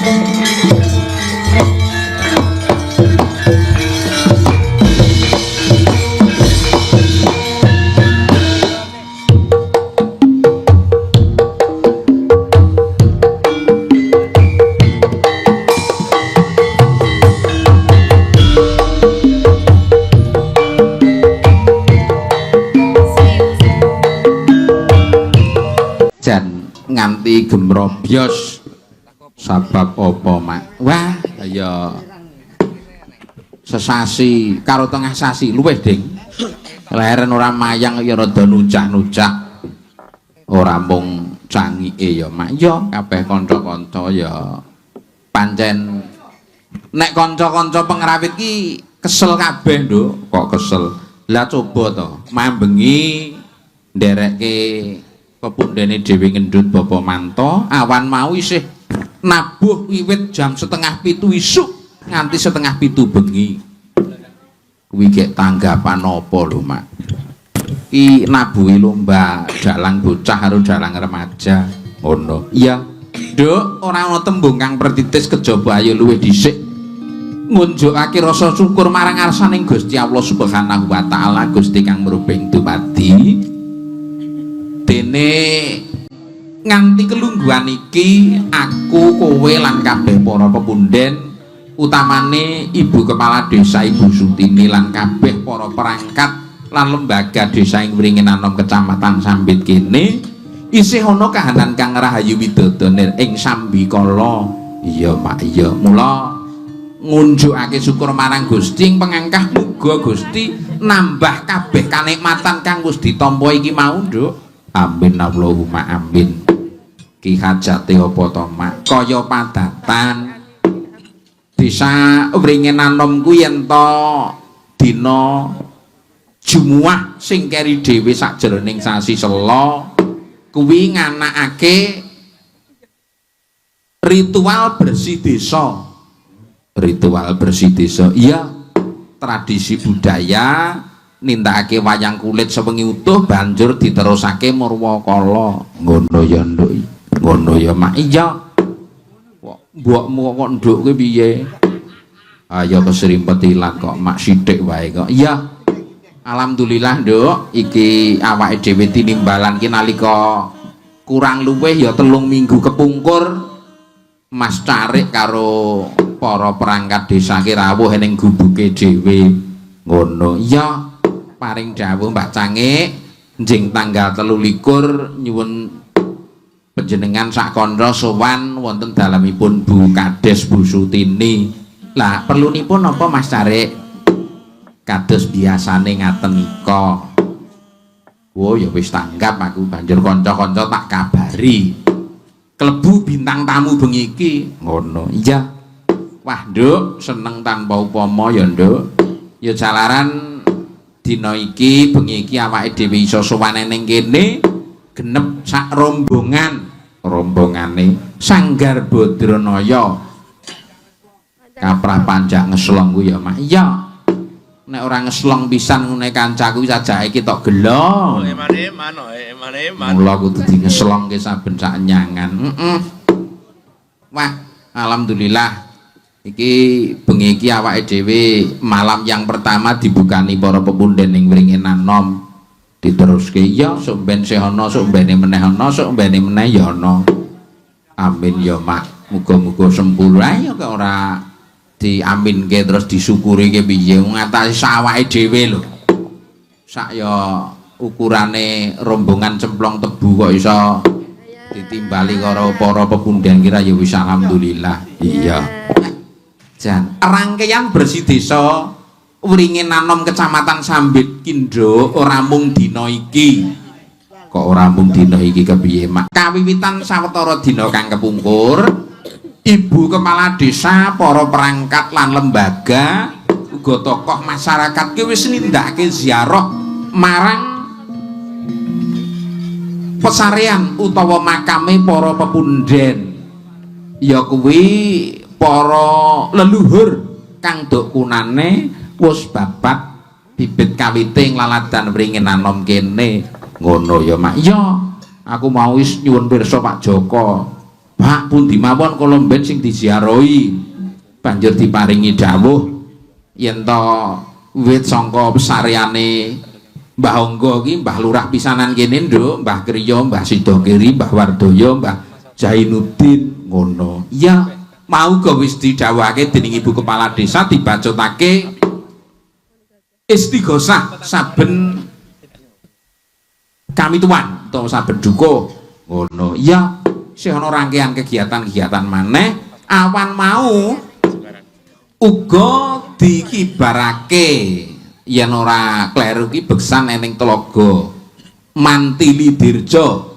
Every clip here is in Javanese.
Jan nganti gemrobyos sabab apa, Mak? Wah, ya sesasi karo tengah sasi luwih, Ding. Leren ora mayang ya rada nucah-nucah. Ora mung cangike ya, Mak. Ya kabeh kanca-kanca ya pancen nek kanca-kanca pengrawit ki kesel kabeh, Nduk. Kok kesel? Lah coba to, mambengi nderekke pepundhene dhewe ngendut Bapak Manto, awan mau isih nabuh wiwit jam 6:30 isuk nganti 6:30 bengi. Kuwi gek tanggapan apa lho, Mak? Ki nabuhi lomba dalang bocah karo dalang remaja. Ngono. Iya. Nduk, ora ana tembung kang pertitis kejaba ayo luwih dhisik ngunjukake rasa syukur marang ngarsaning Gusti Allah Subhanahu wa taala, Gusti kang mrubing dumadi. Dene nganti kelungguhan iki aku, kowe lan kabeh para pepunden, utamane Ibu Kepala Desa Ibu Sutini lan kabeh para perangkat lan lembaga desa ing Wringinanom Kecamatan Sambit kene isih ana kahanan kang rahayu widodo nir ing sambikala. Iya, Mak, iya. Mula ngunjukake syukur marang Gusti ing pengangkah muga Gusti nambah kabeh kanikmatan kang wis ditampa iki mau, Nduk. Amin Allahumma amin. Ki hajate apa to, Mak? Kaya padatan desa Wringinanom kuwi yen to dina Jumuah sing keri dhewe sakjroning sasi Sela kuwi nganakake ritual bersih desa. Ritual bersih desa. Iya, tradisi budaya nindakake wayang kulit sewengi utuh banjur diterusake murwakala. Ngono ya, Nduk. Ngono ya, Mak. Iya. Kok mbokmu kok nduk kuwi piye? Ayo keserimpet ilat kok, Mak, sithik wae kok. Iya. Alhamdulillah, Nduk, iki awake dhewe tinimbalan ki nalika kurang luwih ya 3 minggu kepungkur Mas Carik karo para perangkat desa ki rawuh ning gubuke dhewe. Ngono. Iya. Paring dawuh Mbak Cangik njing tanggal 23 nyuwun panjenengan sak kanca sowan wonten dalemipun Bu Kades Bu Sutini. Lah perlunipun napa Mas Carik? Kados biasane ngaten nika. Oh ya wis tanggap aku, banjur kanca-kanca tak kabari. Klebu bintang tamu bengi iki. Ngono. Iya. Wah, Nduk, seneng tanpa upama ya, Nduk. Ya jalaran dina iki bengi iki awake dhewe iso sowan ning kene genep sak rombongan, rombongane Sanggar Badranaya. Kaprah panjak ngeslong ku ya, Mak. Iya. Nek ora ngeslong pisan ngene kancaku sajake iki tok gelo. Eman-eman, oh, eman-eman. Mula kudu di ngeslongke saben sak nyangan. Heeh. Wah, alhamdulillah iki bengi iki awake dhewe malam yang pertama dibukani para pepunden ing Wringinanom. Diteruske ya sok ben sih ana, sok bene meneh ana, sok bene meneh ya ana. Amin ya, Mak. Muga-muga sempurna. Ayo kok ora diaminke terus disyukuri ke piye ngatasi sawake dhewe lho. Sak ya ukurane rombongan cemplong tebu kok iso ditimbali karo para pepunden kira ya wis alhamdulillah. Iya. Jan rangkaian bersih desa Wringinanom Kecamatan Sambit Kindho ora mung dina iki. Kok ora mung dina iki kepiye, Mak? Kawiwitan sawetara dina kang kepungkur, Ibu Kepala Desa, para perangkat lan lembaga, uga tokoh masyarakat ki wis nindakake ziarah marang pesarean utawa makame para pepunden. Ya kuwi para leluhur kang dok kunane wis babat bibit kawite ing laladan Wringinanom kene. Ngono ya, Mak. Iya, aku mau wis nyuwun pirsa Pak Joko. Pak, pundi mawon kala mben sing diziarahi? Banjur diparingi dawuh yen to wit sangka pesareane Mbah Angga ki Mbah Lurah pisanan kene, Nduk, Mbah Kriya, Mbah Sidogiri, Mbah Wardoyo, Mbah Jainuddin ngono. Iya, mau ga wis didhawuhake dening Ibu Kepala Desa dibacutake istighosah saben kamituan utawa saben dukuh ngono. Iya, sih ana rangkaian kegiatan-kegiatan maneh awan mau uga dikibarake yen ora kleru ki beksan eneng telaga Mantili Dirja.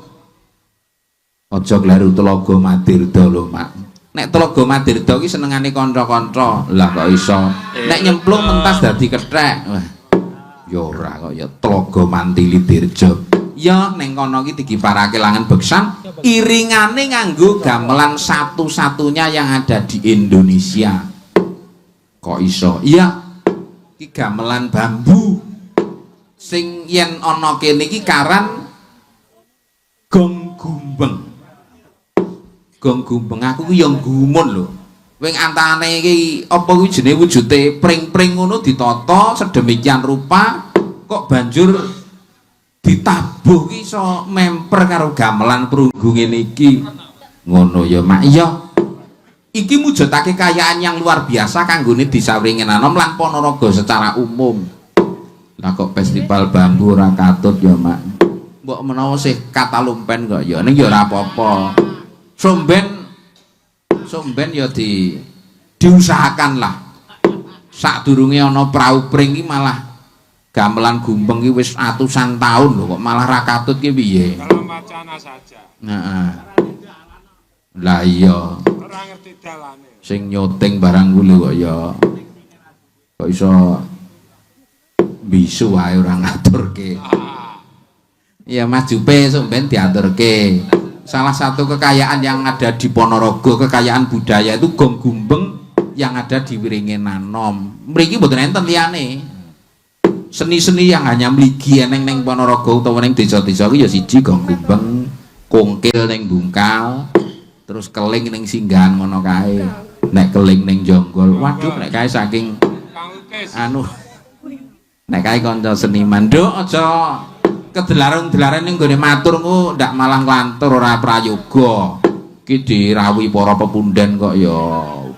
Aja kleru telaga Madirda lho, Mak. Nek telaga Madirda ki senengane kanca-kanca. Lah kok iso? Nek nyemplung mentas dadi kethek. Wah. Ya ora kok ya telaga Mantili Dirja. Ya ning kono ki dikibarake langen beksan iringane nganggo gamelan satu-satunya yang ada di Indonesia. Kok iso? Iya. Ki gamelan bambu. Sing yen ana kene iki karan gong gumbeng. Gong gumbeng aku ki ya gumun lho. Wing antane iki apa kuwi jenenge wujude pring-pring ngono ditata sedemikian rupa kok banjur ditabuh ki iso memper karo gamelan perunggu ngene iki. Ngono ya, Mak. Iya. Iki mujudake kekayaan yang luar biasa kanggone Desa Wringinanom lan Ponorogo secara umum. Lah kok festival bambu ora katut ya, Mak? Mbok menawa sih kata lumpen kok ya ning ya ora apa-apa. Somben somben ya diusahakan lah. Sadurunge ana prau pring iki malah gamelan gumbeng iki wis atusan tahun lho kok malah ra katut ki piye? Dalam wacana saja. Heeh. Lah iya. Ora ngerti dalane. Sing nyuting barang kuwi lho kok ya kok iso bisu wae ora ngaturke. Ya Mas Jupe sok ben diaturke. Salah satu kekayaan yang ada di Ponorogo, kekayaan budaya itu gong gumbeng yang ada di Wringinanom. Mriki mboten enten liyane. Seni-seni yang hanya mligi eneng ning Ponorogo utawa ning desa-desa ki ya siji gong gumbeng, kongkil ning Bungkal, terus keling ning Singgahan ngono kae. Nek keling ning Jonggol, waduh nek kae saking Kang Lukis. Anu nek kae kanca seniman, Nduk, aja kedelarung-delaren ning nggone matur engko ndak malah nglantur ora prayoga. Iki dirawuhi para pepunden kok ya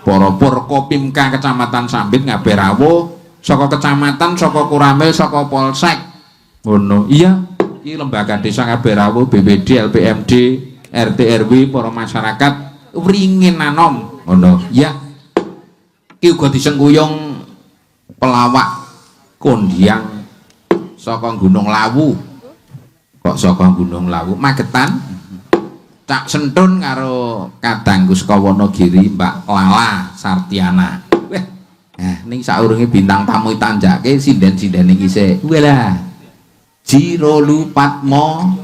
para Forkopimka Kecamatan Sambit ngabeh rawuh saka kecamatan, saka Koramil, saka Polsek. Ngono. Iya, iki lembaga desa kabeh rawuh, BPD, LPMD, RT RW, para masyarakat Wringinanom. Ngono. Iya. Iki uga disengkuyung pelawak kondiang saka Gunung Lawu. Kok saka Gunung Lawu? Magetan. Cak Sentun karo Kadang Kuskawana Giri Mbak Lala Sartiana. Wah, eh ning saurunge bintang tamu tanjake sinden-sinden iki sik. Walah. Ji 2 Patmo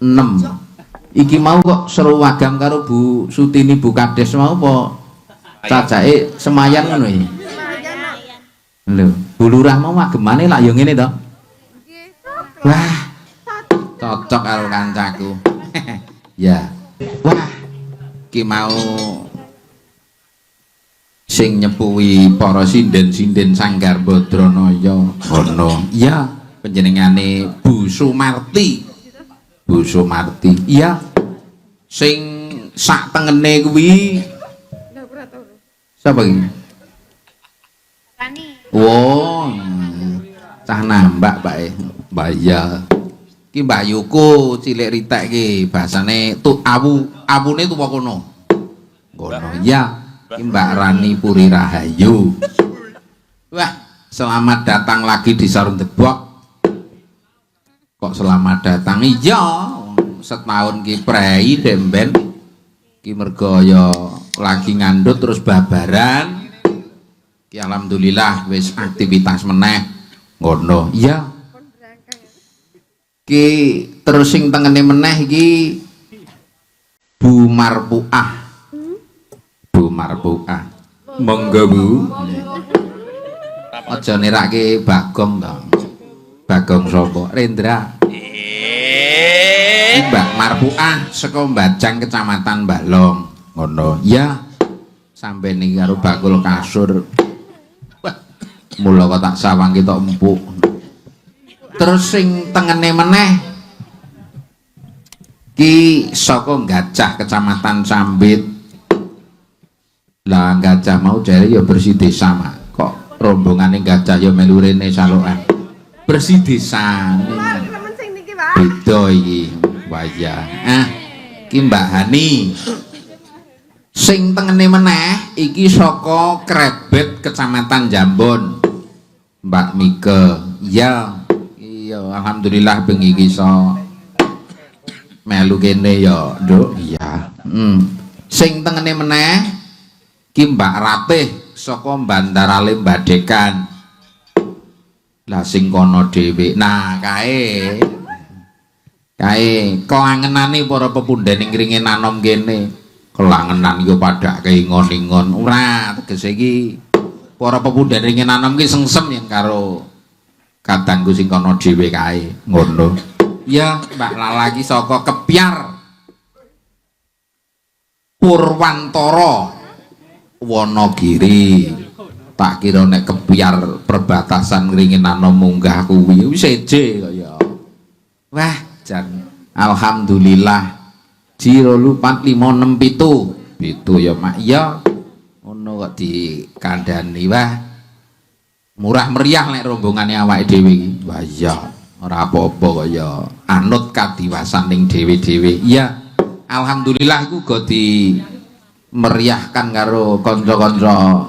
6. Iki mau kok seru wagam karo Bu Sutini Bu Kades mau apa cacake semayan ngono iki? Lho, Bu Lurah mau agemane lak ya ngene to? Wah, cocok karo kancaku. Ya. Wah, ki mau sing nyepuhi para sinden-sinden Sanggar Badranaya ngono. Iya, panjenengane Bu Sumarti. Bu Sumarti. Iya. Sing sak tengene kuwi sapa iki? Rani. Wo, cah nambak Pak e. Mbak iya. Ki Mbak Yuko cilik ritek ki bahasane tu awu awune tuwa kono. Ngono. Ya, ki Mbak Rani Puri Rahayu. Wah, selamat datang lagi di Sarung Debok. Kok selamat datang? Iya, setahun ki prei demben. Ki mergo ya lagi ngandut terus babaran. Ki alhamdulillah wis aktivitas meneh. Ngono. Iya. Ki terus sing tengene meneh iki Bu Marpuah. Bu Marpuah. Monggo Bu. Aja nirake Bagong to. Bagong sapa? Rendra. Eh. Mbak Marpuah saka Mbajang Kecamatan Balong. Ngono. Ya. Sampe niki karo bakul kasur. Wah, mula kok tak sawang ketok empuk. Terus sing tengene meneh ki saka Gajah Kecamatan Sambit. Lah Gajah mau jare ya bersih desa mak. Kok rombongane Gajah ya melu rene salokan. Bersih desa. Temen sing niki, Pak. Beda iki. Wah iya. Ah, iki Mbak Hani. Sing tengene meneh iki saka Krebet Kecamatan Jambon. Mbak Mike. Iya. Iya, alhamdulillah bengi iki iso melu kene ya, Nduk. Iya. Sing tengene meneh ki Mbak Ratih saka Bandarale Badekan. Lah sing kono dhewe. Nah, kae. Kae kelangenane para pepunden ing ringin anom kene. Kelangenan iku padake ingon-ingon. Ora, tegese iki para pepunden ringin anom ki sengsem yen karo kadangku sing kono dhewe kae. Ngono. Ya, Mbak Lala iki saka Kepiar. Purwantara Wonogiri. Tak kira nek Kepiar perbatasan ngringin anom munggah kuwi wis seje kaya. Wah, jan alhamdulillah. 1 2 4 5 6 7. 7 ya Mak. Ya. Ngono kok dikandhani wah. Murah meriah nek rombongane awake dhewe iki. Wah iya, ora apa-apa kaya anut kadiwasaning dhewe-dhewe. Iya. Alhamdulillah iku uga dimeriahkan karo kanca-kanca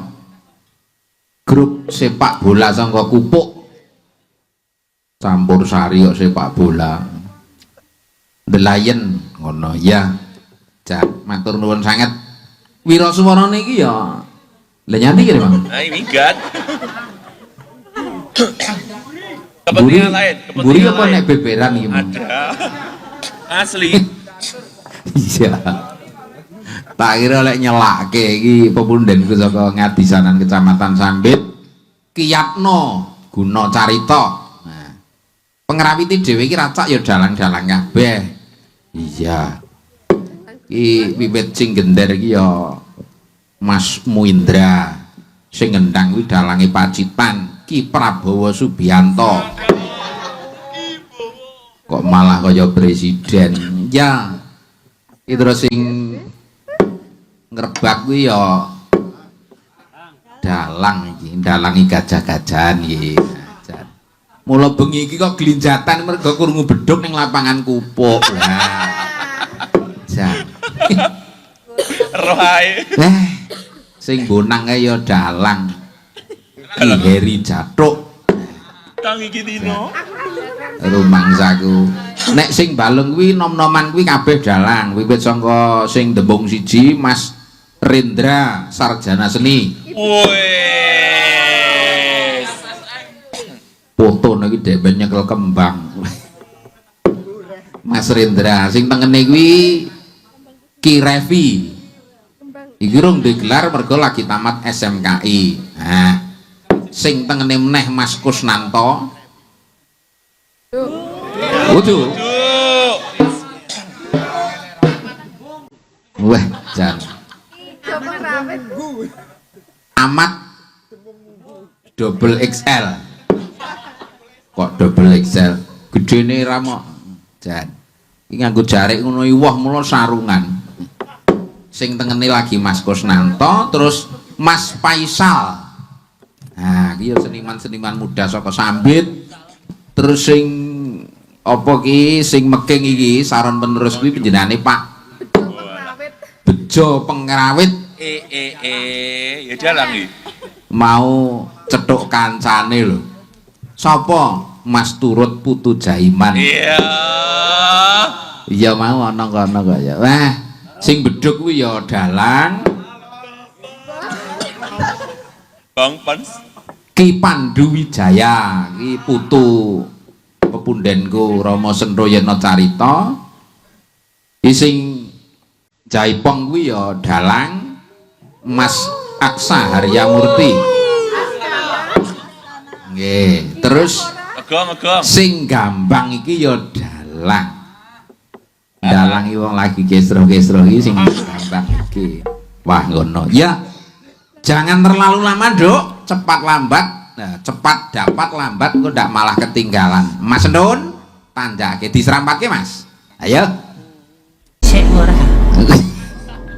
grup sepak bola sangka Kupuk. Campur sari kok sepak bola. The Lion ngono ya. Jan matur nuwun sanget. Wirasuwarane iki ya lha nyanti kira, Bang. Nah, ini minggat. Kepentingan lain, Mburi kepentingan apa lain. Nek beberan iki, Mang? Ada. Asli. Iya. Tak kira lek nyelake iki pepundenku saka Ngadisanan Kecamatan Sambit, Kiyatno Guna Carita. Nah, pengrawite dhewe iki racak ya dalang-dalang kabeh. Iya. Iki wiwit sing gender iki ya Mas Muindra. Sing ngendang kuwi dalange Pacitan, Ki Prabowo Subianto. Kok malah kaya presiden. Ya. Iki terus sing ngrebak kuwi ya dalang iki, dalangi gajah-gajahan iki. Jan. Mula bengi iki kok glinjatan mergo krungu beduk ning lapangan Kupuk. Wah. Jan. Roh ae. Eh, sing bonang kae ya dalang. Ki Heri Jathuk. Kang iki dino. Rumangsaku. Nek sing balung kuwi nom-noman kuwi kabeh dalang. Wiwit saka sing dembung siji Mas Rendra sarjana seni. Wes. Foto niki dhek nyekel kembang. Mas Rendra sing tengene kuwi Ki Revi. Iki rung digelar mergo lagi tamat SMKI. Nah, sing tengene meneh Mas Kusnanto. Kudu. Duh. Wah, jan. Amat double XL. Kok double XL? Gedene ra mok. Jan. Iki nganggo jarik ngono iwah mula sarungan. Sing tengene lagi Mas Kusnanto, terus Mas Faisal. Nah, iki ya seniman-seniman muda saka Sambit. Terus sing apa ki sing meking iki saron penerus kuwi panjenengane Pak Bejo Pengrawit. Eh eh eh, ya dalang iki. Mau cethuk kancane lho. Sapa? Mas Turut Putu Jaiman. Iya. Iya mau ana kono kok ya. Wah, sing beduk kuwi ya dalang. Bang Pans. Ki Pandu Wijaya, ki putu pepundenku Rama Sentoyana Carita. Ki sing jaipong kuwi ya dalang Mas Aksa Haryamurti. Nggih, terus Megong, megong. sing gambang iki ya dalang. Dalang iki wong lagi kesro-kesro iki sing gambang. Oke. Wah, ngono. Ya. Jangan terlalu lama, Nduk. Cepat lambat. Nah, cepat dapat, lambat kok ndak malah ketinggalan. Mas Endun, tandake diserampatke, Mas. Ayo. Sik ora.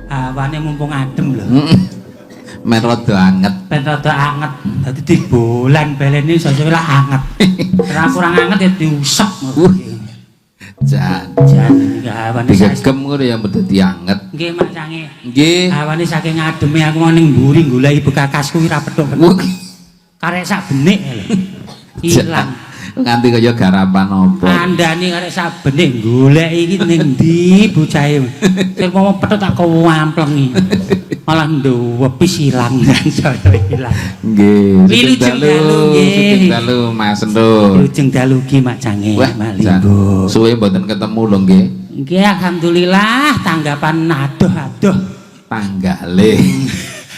Hawane mumpung adem lho. Men rada anget. Ben rada anget. Dadi dibolan baleni sesuk lah anget. Ora kurang anget ya diusep. Jan. Jan iki hawane Digegem ngono ya dadi anget. Nggih, Mak Cange. Nggih. Hawane saking ademe aku mau ning mburi goleki bekakasku ora petuk-petuk. Karek sak benik lho. Ilang. Nganti kaya garapan apa. Kandhane karek sak benik goleki iki ning ndi bocahe. Sing mau petuk tak kuwamplengi. Malah ndewepis ilang dan saya ilang. Nggih. Wilujeng dalu, nggih. Sugeng dalu, Mas Endun. Wilujeng dalu ki Mak Cange, Wah, Mak jan. Linggo. Suwe mboten ketemu lho nggih. Nggih, alhamdulillah tanggapan adoh-adoh. Tanggale.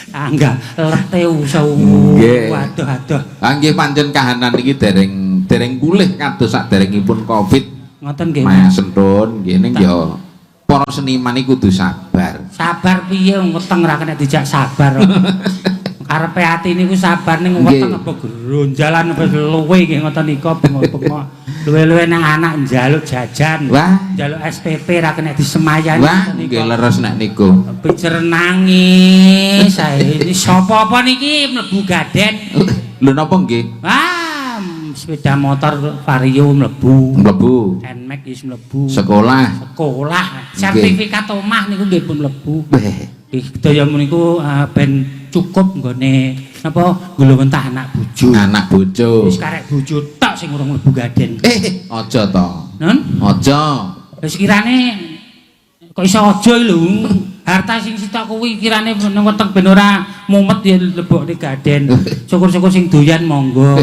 Tangga lete usau Nggih. adoh-adoh. Ah nggih, pancen kahanan iki dereng dereng pulih kados saderengipun Covid. Ngoten nggih. Mas Endun, nggih, ning ya para seniman iku kudu sabar. Sabar piye, wong weteng ora kena dijak sabar. Karepe ati niku sabar ning weteng apa gronjalan apa luwe nggih ngoten niku bengok-bengok. Luwe-luwe nang anak njaluk jajan. Wah. Njaluk SPP ra kena disemayani Wah, ngoten niku. nggih leres nek niku. Pijer nangis sae. Ini sapa apa niki mlebu gaden? Lho, napa nggih? Wah, sepeda motor Vario mlebu. Mlebu. Nmax wis mlebu. Sekolah. Sekolah, sertifikat omah niku nggih pun mlebu. Beh. Nggih, sedaya niku ben cukup nggone napa nggulawentah anak bojo. Anak bojo. Wis karek bojo tok sing urung mlebu gaden. Eh, aja to. Nun? Aja. Wis kirane kok iso aja iki lho. Harta sing sitok kuwi kirane nang weteng ben ora mumet ya lebokne gaden. Syukur-syukur sing doyan monggo.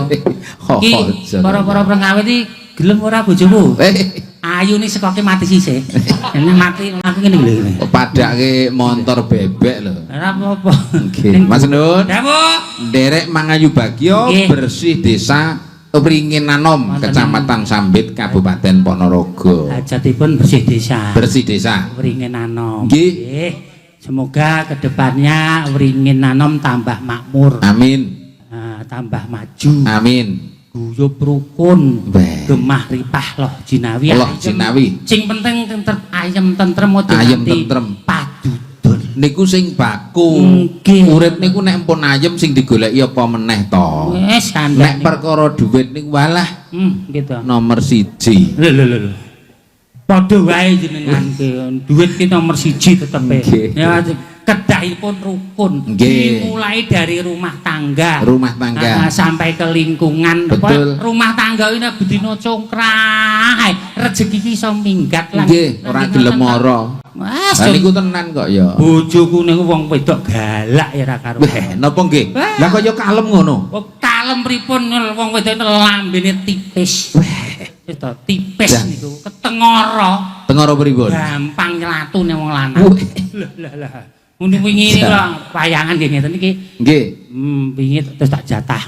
Iki Aja. para-para pengawet iki gelem ora bojoku? Eh, Ayu nih sekoke mati sisih. Nek mati aku ngene lho. Padake motor bebek lho. Ora apa-apa. Nggih, Mas Nun. Dawuh. Nderek Mangayu Bagyo Nggih. bersih desa Wringinanom, Wonten Kecamatan Sambit, Kabupaten Ponorogo. Hajatipun bersih desa. Bersih desa. Wringinanom. Nggih. Nggih. Semoga kedepannya Wringinanom tambah makmur, Amin. nah, tambah maju, Amin. guyub rukun, Beh. gemah ripah loh jinawi. Loh Ayem. jinawi. Sing penting tentrem, ayem tentrem aja Ayem nganti tentrem. Padudon. Niku sing baku. Nggih. Urip niku nek pun ayem sing digoleki apa meneh to? Wis Nek kandhane. perkara dhuwit niku walah Gitu. nomor siji. Lho lho lho lho. Padha wae jenengan ki. Duit ki nomor siji tetepe. Nggih. Ya kedahipun rukun. Nggih. Dimulai dari rumah tangga. Rumah tangga. Nah, sampai ke lingkungan. Betul. Apa, rumah tangga ini bedino congkrah. Ae, rezeki ki iso minggat lan. Nggih, ora gelem mara. Mas, Lah niku tenan kok ya. bojoku niku wong wedok galak ya ora karo. Weh, napa nggih? Wah. Lah kaya kalem ngono. Wong kalem pripun wong wedok lambene tipis. Wis to, tipis Jan. niku ketengara. Tengara pripun? Gampang nylatune wong lanang. Weh. Lah lah lah. Ngono wingi niku Jan. wayangan nggih ngeten iki. Nggih. Wingi terus tak jatah.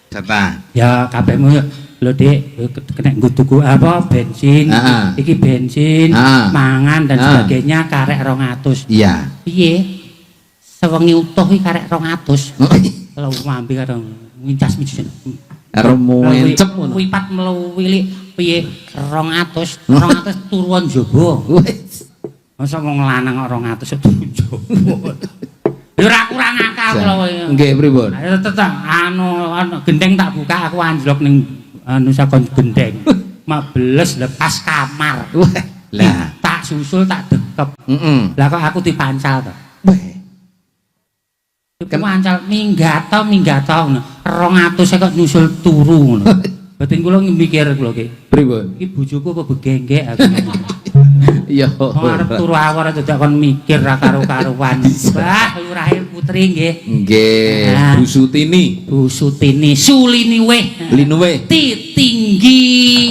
Jatah. Ya kabehmu lho Dik, kena nggo tuku apa bensin. Ah. Iki bensin, Ah. mangan dan Ah. sebagainya karek 200. Iya. Piye? Sewengi utuh iki karek 200. Kalau mampi karo ngincas mijis. Remu encep ngono. Wipat mluwilik piye 200, 200 turuan jaba. Wes. Masa wong lanang kok 200 turu jaba. Ya ora kurang akal kula kowe. Nggih, pripun? Ayo tetep anu anu gendeng tak buka aku anjlok ning anu sakon gendeng. Mabeles lepas kamar. Wah. Lah. Tak susul tak dekep. Heeh. Lah kok aku dipancal to. Weh. Dipancal minggat to minggat to ngono. 200 kok nyusul turu ngono. Batin kula mikir kula ki. Pripun? Iki bojoku apa begenggek aku. Ya. Wong arep turu awor dadak kon mikir ra karo-karuan. Wah, Lurahe Putri nggih. Nggih, Nah. Bu Sutini. Bu Sutini Sulini weh. Linuwe. Tinggi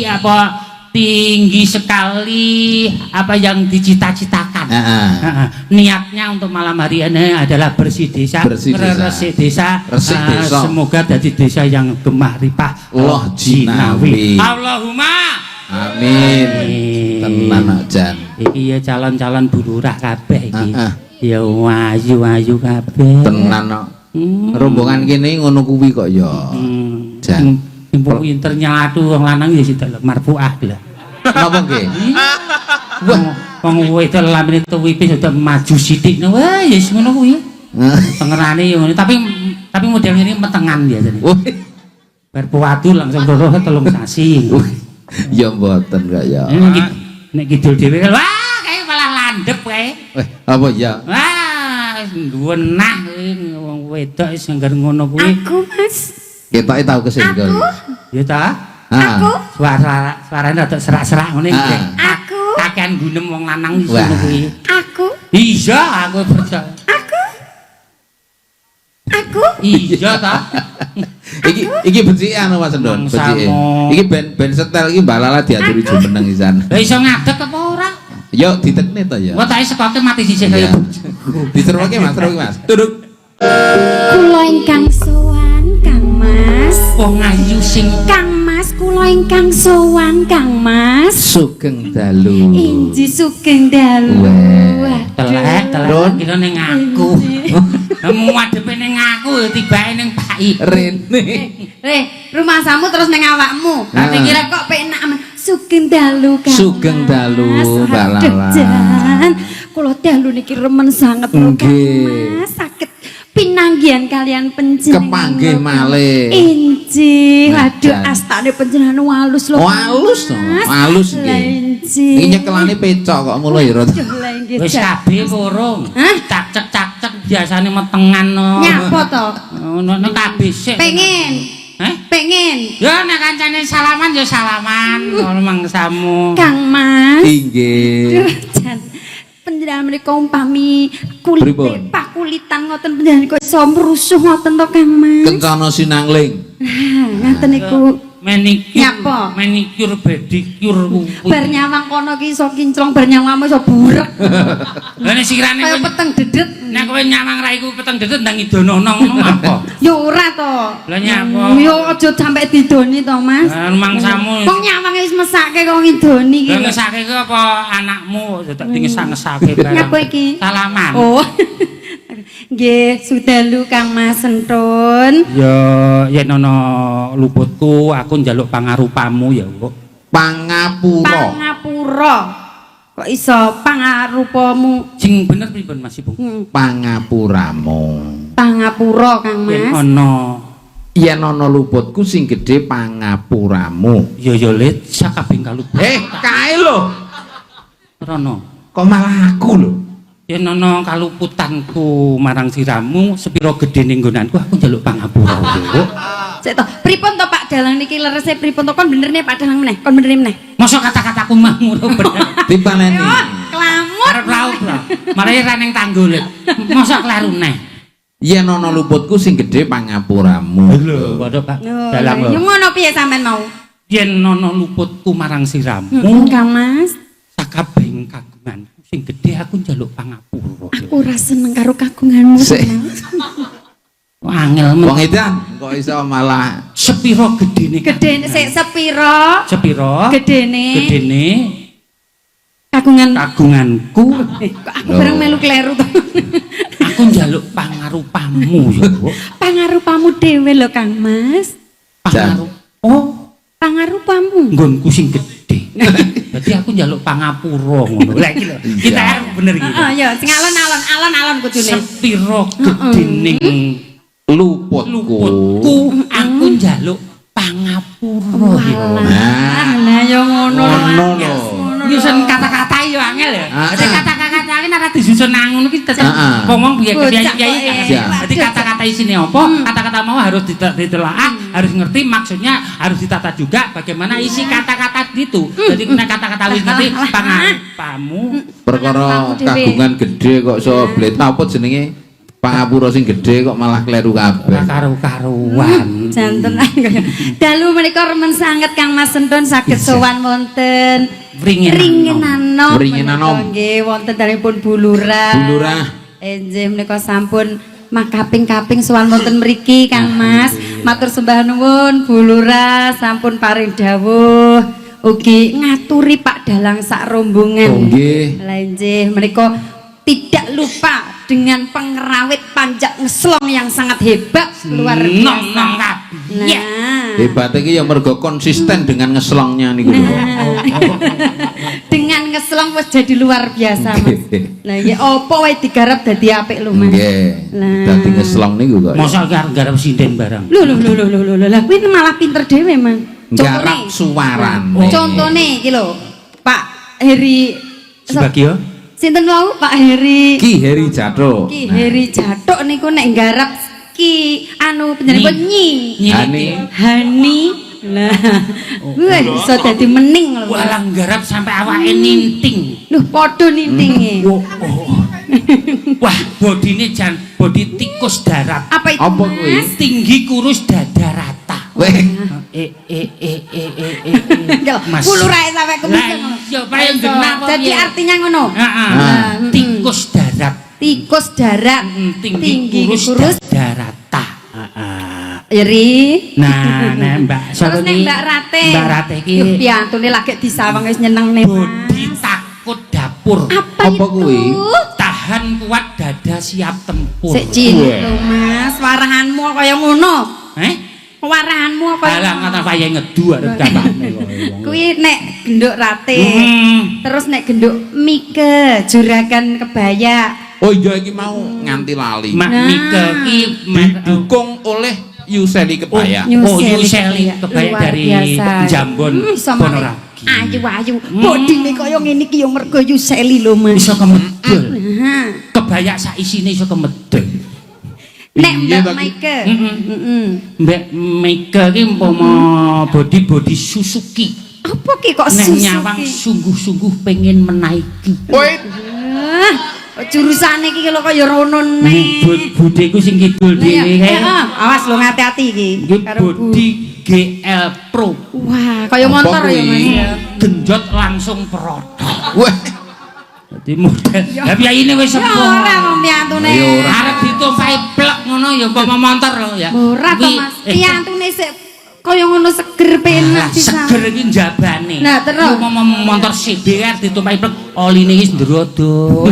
apa tinggi sekali apa yang dicita-citakan. Heeh. Heeh. Niatnya untuk malam hari ini adalah bersih desa, Bersih desa. resik desa, Resik desa. Semoga jadi desa yang gemah ripah Loh jinawi. Allahumma. Amin. Amin. Tenan kok, Jan. Iki ya calon-calon bu lurah kabeh iki. Heeh. Ya ayu-ayu kabeh. Tenan kok. Rombongan kene ngono kuwi kok ya. Jan. Sing pinter nyelatu wong lanang ya sida marfuah lho. Napa nggih? Wah, Wong wedok lamine tuwipe sudah maju sithik. Wah, ya wis ngono kuwi. Pengerane ya ngono, tapi model ini metengan biasanya. Wah. Bar puwatu langsung loro 3 sasi. Ya mboten kok ya. Nek kidul dhewe kan wah kae malah landhep kae. Eh, apa ya? Wah, ngwenah kuwi wong wedok wis anggar ngono kuwi. Aku, Mas. Ketoke tau kesenggol. Aku? Ya ta? Ah. Aku? Suarane rada serak-serak ngene iki. Aku? Kakean gunem wong lanang wis Wah. ngono kuwi. Aku? Iya, aku percaya. Aku? Aku? Iya ta? Iki becike anu Mas Endon, becike. Mangsamu. Iki ben setel iki Mbak Lala diaturi jumeneng pisan. Lah iso ngadeg apa ora? Yo ditekne to ya. Wah, tak sekoke mati sisih kaya Iya. Diseruke Mas, seruke Mas. Duduk. Kula ingkang sowan, Kang Mas. Wong ayu sing Kang Mas, kula ingkang sowan, Kang Mas. Sugeng dalu. Inji sugeng dalu. Weh. telek telek Ron. kira ning aku. Muadepe ning aku tibake ning Pak Ibu. Rene. Eh, rumahsamu terus ning awakmu. Ah. Tapi kira kok penak amen. Sugeng dalu, Kang. Sugeng dalu, Mas. Mbak Aduh, Lala. Jan. Kula dalu niki remen sanget lho, Kang Nggih. Mas. Saged pinanggihan kalian panjenengan. Kepanggih lho, Kang. malih. Injih, waduh Jan. astane panjenengan alus lho. Oh, Kang alus to. Mas. Alus Lah, nggih. injih. Iki nyekelane pecok kok mulai ya. Rot. Aduh, lah inggih. Wis Jan. kabeh urung. Hah? Cacek-cacek biasane metengan no. Nyapa to? Ngono kabeh sik. Pengen, Hah? pengen. Ya nek kancane salaman ya salaman ngono mangsamu. Kang Mas. Inggih. Aduh, jan. Panjenengan menika umpami kulite Pripun? pakulitan ngoten panjenengan kok iso mrusuh ngoten to Kang Mas. Kencana sinangling. Nah, ngaten niku. Manicure. Nyapa? Manicure pedicure kuwi. Bar nyawang kono ki iso kinclong, bar nyawangmu iso burek. Lah nek sirane Kaya peteng dedet. nek kowe nyawang raiku peteng dedet ndang idonono ngono apa? Ya ora to. Lah nyapa? Ya aja sampe didoni to, Mas. Lah mangsamu. Wong nyawang wis mesake kok ngidoni iki. Lah ngesake ku apa anakmu dadak ngesak-ngesake barang. Nyapa iki? Salaman. Oh. Nggih, sudalu Kang Mas Sentun. Ya yen ana luputku aku njaluk pangarupamu ya, Kok. Pangapura. Pangapura. Kok iso pangarupamu? Sing bener pripun Mas Ibu? Pangapuramu. Pangapura Kang Yen Mas. ana Yen ana luputku sing gedhe pangapuramu. ya ya let sakabeh kaluput. Eh, kae lho. Rono. Kok malah aku lho. Yen ana kaluputanku marang siramu sepira gedene nggonanku aku njaluk pangapura. Kok. Sik to, pripun to Pak Dalang niki lerese pripun to kon benerne Pak Dalang meneh, kon benerne meneh. Mosok kata-kataku mah ngono bener. Dipaneni. Yo, kelamut. Arep raup lho. Malah ra ning tanggul. Mosok kleru neh. Yen ana luputku sing gedhe pangapuramu. Lho, padha Pak. Dalang Ya lho. ngono piye sampean mau? Yen ana luputku marang siramu Kang Mas, sakabehing kagunganku sing gedhe aku njaluk pangapura. aku ora seneng karo kagunganmu. Sik. Mas. Angel men. Wong edan kok iso malah Sepira gedene? Gedene sik sepira? Sepira Gedene gedene kagungan. kagunganku Kok aku bareng melu kleru to. aku njaluk pangarupamu ya, Bu. Pangarupamu dhewe lho Kang Mas. Pangarup. Oh, Pangarupamu. nggonku sing gedhe. Berarti aku njaluk pangapura ngono. Lah iki lho, kita arep bener iki. Heeh, ya sing alon-alon, alon-alon kudune. Sepira gedene luputku. luputku aku njaluk pangapura ya. Nah. Lah ya ngono lho. Ngono Mas. lho. Ngono Nyusun lho. kata-kata yo angel ya. Ah, Dadi ah. kata-kata iki nek disusun nang ngono ki tetep Ah, ah. ngomong piye Bocah kiai-kiai kok, kan. eh. Dadi kata-kata isine apa, kata-kata mau harus ditelaah, harus ngerti maksudnya, harus ditata juga bagaimana isi kata-kata itu. Jadi nek kata-kata wis ngerti pangarupamu Perkara Pangarupamu dhewe. kagungan gedhe kok iso blet apa jenenge pangapura sing gedhe kok malah kleru ora kabeh. karu-karuan. Janten dalu menika remen sanget Kang Mas Sentun saged sowan wonten Wringinanom. Ringinanom. Wringinanom. Menika Nggih wonten dalemipun Bu Lurah. Bu Lurah. Enjih menika sampun makaping-kaping sowan wonten mriki Kang Mas. Matur sembah nuwun Bu Lurah sampun paring dawuh ugi ngaturi Pak Dalang sak rombongan. Oh, nggih. Lah enjih menika tidak lupa dengan pengrawit panjak ngeslong yang sangat hebat luar biasa. Nom-nom kabeh. Nah, Hebat iki ya mergo konsisten dengan ngeslongnya niku lho. Nah. Dengan ngeslong wis jadi luar biasa, Mas. Lah ya opo wae digarap dadi apik lho, Mas. Nggih. Lah. Dadi ngeslong niku kok. Mosok ki arep garap sinden barang. Lho lho lho lho lho lho lah kuwi malah pinter dhewe, Mas. Garap suarane. Contone iki lho, Pak Heri. Subagio. Sinten wau Pak Heri? Ki Heri Jathuk. Ki Heri Jathuk niku nek nggarap ki anu panjenengan nyi. Hani. Hani. Lah, wah iso dadi mening lho. Mas. Walah garap sampai awake ninting. Loh, padha nintinge. Oh, oh. Wah, bodine jan bodi tikus darat. Apa itu, Apa kuwi? Mas? Tinggi kurus dada rata. Weh, Eh eh eh eh eh eh. Lho, Mas. Pulurae sampe Lah kemiseng ngono. iya, paling genah apa Jadi piye? artinya ngono. Heeh. Nah. Tikus darat. Tikus darat, Tinggi, kurus, dada rata. Heeh. Iri. Nah, nek Mbak Terus nek Mbak Rate. Mbak Rate iki Yuh, piantune lagi disawang wis nyenengne, Mas. bodi takut dapur. Apa, Apa itu? kuwi? Tahan kuat dada siap tempur. Sik cilik lho, Mas. Warahanmu kaya ngono. Eh? Warahanmu apa? Alah ngoten wayahe ngedu arep gapane kok. Kuwi nek genduk Rate. Hmm. Terus nek genduk Mike, juragan kebaya. Oh iya iki mau nganti lali. Mak Nah. Mike ki Didukung oleh Yuseli Kebaya. Oh, Yuseli Kebaya Luar dari biasa. Jambon, Iso malah Bonoragi. Ayu-ayu. Bodine kaya ngene iki ya mergo Yuseli lho, Mas. Iso kemedul. Nah. Kebaya sak isine iso kemedul. Nek Piye Mbak to ki? Mike. Mm-mm. Heeh. Mbak Mike ki umpama body-body Suzuki. Apa ki kok Nek Suzuki? nyawang sungguh-sungguh pengen menaiki. Woi, Ah, jurusane iki lho kaya rono nek. Budeku sing kidul Lah ya, dhewe kae. awas lho ngati-ati iki. Iki Karo Bu. body GL Pro. Wah, kaya Apa motor ya kuwi? Mas ya. Genjot langsung protok. Weh, Dadi model. Lah piyayine wis Ya sepuh. ora wong piyantune. Ya ora. Arep ditumpahi plek ngono ya umpama motor lho ya. Ora to Kuwi, Mas. Piyantune sik kaya ngono seger penak Lah, seger iki njabane. Nah, terus? Umpama motor CBR ditumpahi plek oline iki ndrodot.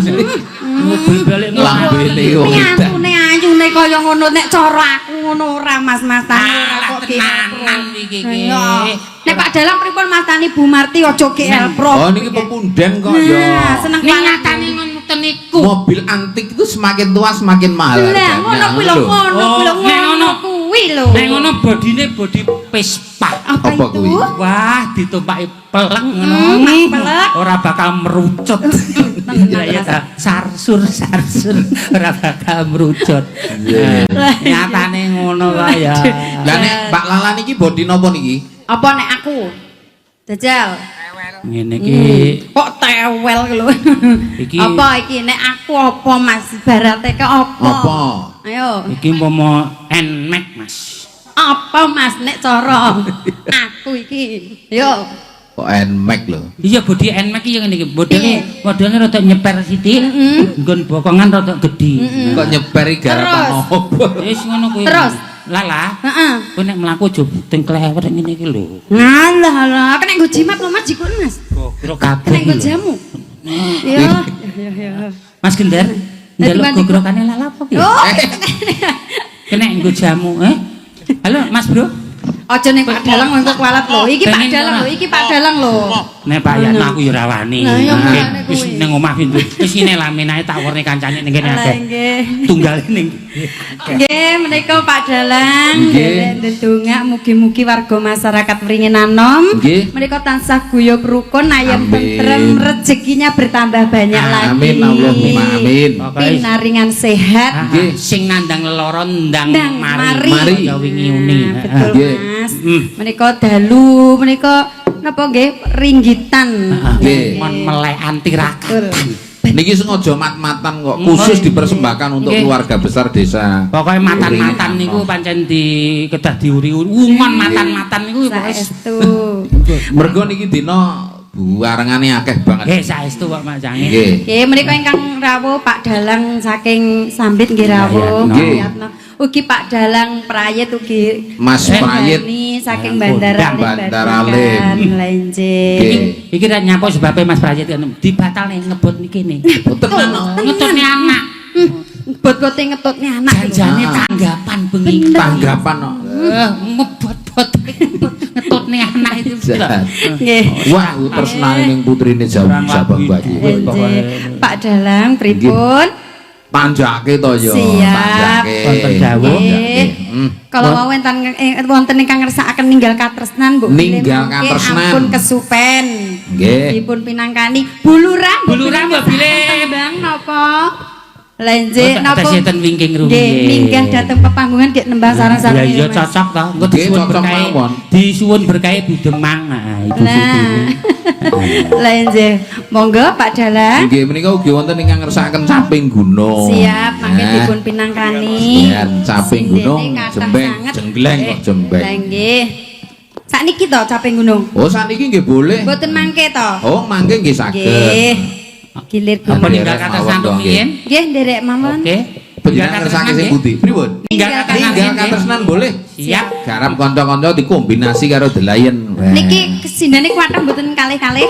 Mobil balik Lambene wong edan. Piyantune ayune kaya ngono nek cara aku ngono ora Mas Mas Tani ora Alah, kok GL Pro. tenanan iki iki. Iya. Nek Pak Dalang pripun Mas Tani Bu Marti aja GL Pro. Oh niki pepunden kok ya. Nah, seneng Ning banget. nyatane ngoten niku. Mobil antik itu semakin tua semakin mahal Lah, harganya. ngono kuwi lho, Lho. ngono kuwi lho, Oh, nek ngono ngono. kuwi lho. Nek ngono bodine bodi Vespa. Apa Apa itu? kuwi? Wah, ditumpaki pelek ngono. Pelek. Ora bakal merucut. Tenan, Ya ya ta, sarsur sarsur ora bakal merucut. Iya. Nyatane ngono kok ya. Lah nek Mbak Lala niki bodi napa niki? Apa nek aku? Jajal. Ngene iki Kok tewel lho. Iki- Apa iki nek aku apa Mas? Barate ke apa? Apa? Ayo. iki umpama Nmax Mas. Apa Mas nek cara aku iki? Yo. Kok Nmax lho. Iya bodi Nmax iki ngene iki, modele Piye? modele rada nyeper sithik, nggon bokongan rada gedhi. Kok nyeperi garapan Terus. opo? Wis ngono kuwi. Terus? Lala, Heeh. kowe nek mlaku aja teng klewer ngene iki lho. Ngalah alah, kena nggo jimat lho Mas jikuk Mas. Kira kabeh. Kena nggo jamu. Yo. Yo yo. Mas Gender, njaluk Dadi gogrokane Lala apa piye? Oh, Kena nggo jamu, eh? Halo Mas Bro. aja ning Pak Dalang engko kualat lho. Iki Pak Pengen Dalang ora? lho, iki Pak Dalang lho. Nek Pak Yatno aku ya ora wani. Lah, iya, Oke, makane Wis kuwi. ning omah pintu. Wis ngene laminae tak warni kancane ning kene Lah akeh. nggih. Tunggale ning. Nggih, menika Pak Dalang Nggih. nderek ndedongak mugi-mugi warga masyarakat Wringinanom Nggih. menika tansah guyub rukun ayem Amin. tentrem rezekinya bertambah banyak lagi. Amin Allahumma amin. Pokoke Pinaringan sehat. Nggih. sing nandang lelara ndang Ndang mari. mari. Mari. Kaya wingi uni. Nah, betul Nggih. Mas. Mm. Menika dalu menika napa nggih ringgitan. Nggih. Mon melekan tirakat. Betul. Niki sengaja mat-matan kok khusus dipersembahkan untuk Nggih. keluarga besar desa. Pokoke matan-matan niku pancen di kedah diuri-uri. Wungon matan-matan niku pokoke Saestu. Mergo niki dina barengane akeh banget. Nggih saestu kok Mas Jange. Nggih. Nggih, menika ingkang rawuh Pak Dalang saking Sambit nggih rawuh, Pak Nggih. Yatno. Ugi Pak Dalang Prayit ugi Mas Eh, Prayit Hani saking Bandara Kondang. Bandara Lim. Lenje. Nggih. Iki ra nyapa sebabe Mas Prayit dibatalne ngebut niki ne. Tenan kok. Ngetutne anak. Bot-bote ngetutne anak. Janjane Ah. tanggapan bengi. Tanggapan kok. Ngebot-bot ngetutne anak itu. Jahat. Nggih. Wah, tresnane ning putrine jauh Sabang Bayi. Enje. Pak Dalang pripun? Tanjake to ya, Siap. tanjake. Wonten dawuh. Tanjake. Kalau wau wonten wonten ingkang ngersakaken ninggal katresnan Mbok bilih Ninggal mangke katresnan. Ampun kesupen. Nggih. Dipun pinangkani Bu Lurah. Bu Lurah, Mbok bilih. Tembang napa? Lenje Oh, napa? tesih ten wingking rumiyin. Nggih, minggah dhateng pepanggungan nggih nembang sareng-sareng. Ya iya Mas. cocok to. Engko Nggih, disuwun cocok berkahe. mawon. Disuwun berkahe Bu Demang. Nah, Ibu Nah. Sutini. Lenje. Monggo Pak Dalang. Nggih, menika ugi wonten ingkang ngersakaken caping gunung. Siap, mangke Nah, dipun pinangkani. Yen caping gunung Sindene kathah jembeng, sanget. jenggleng kok jembeng. Lah nggih. Sakniki to caping gunung. Oh, saniki nggih boleh. Mboten mangke to. Oh, mangke nggih saged. Nggih. Gilir Apa gunung. ninggal katresnan Mawon, rumiyin? Nggih, nderek mawon. Oke. Panjenengan ngersake sing pundi? Pripun? Ninggal katresnan. Ninggal nggih. katresnan boleh. Siap. Garap kanca-kanca dikombinasi karo The Lion. Wah. Niki kesindane kuatah mboten kalih-kalih.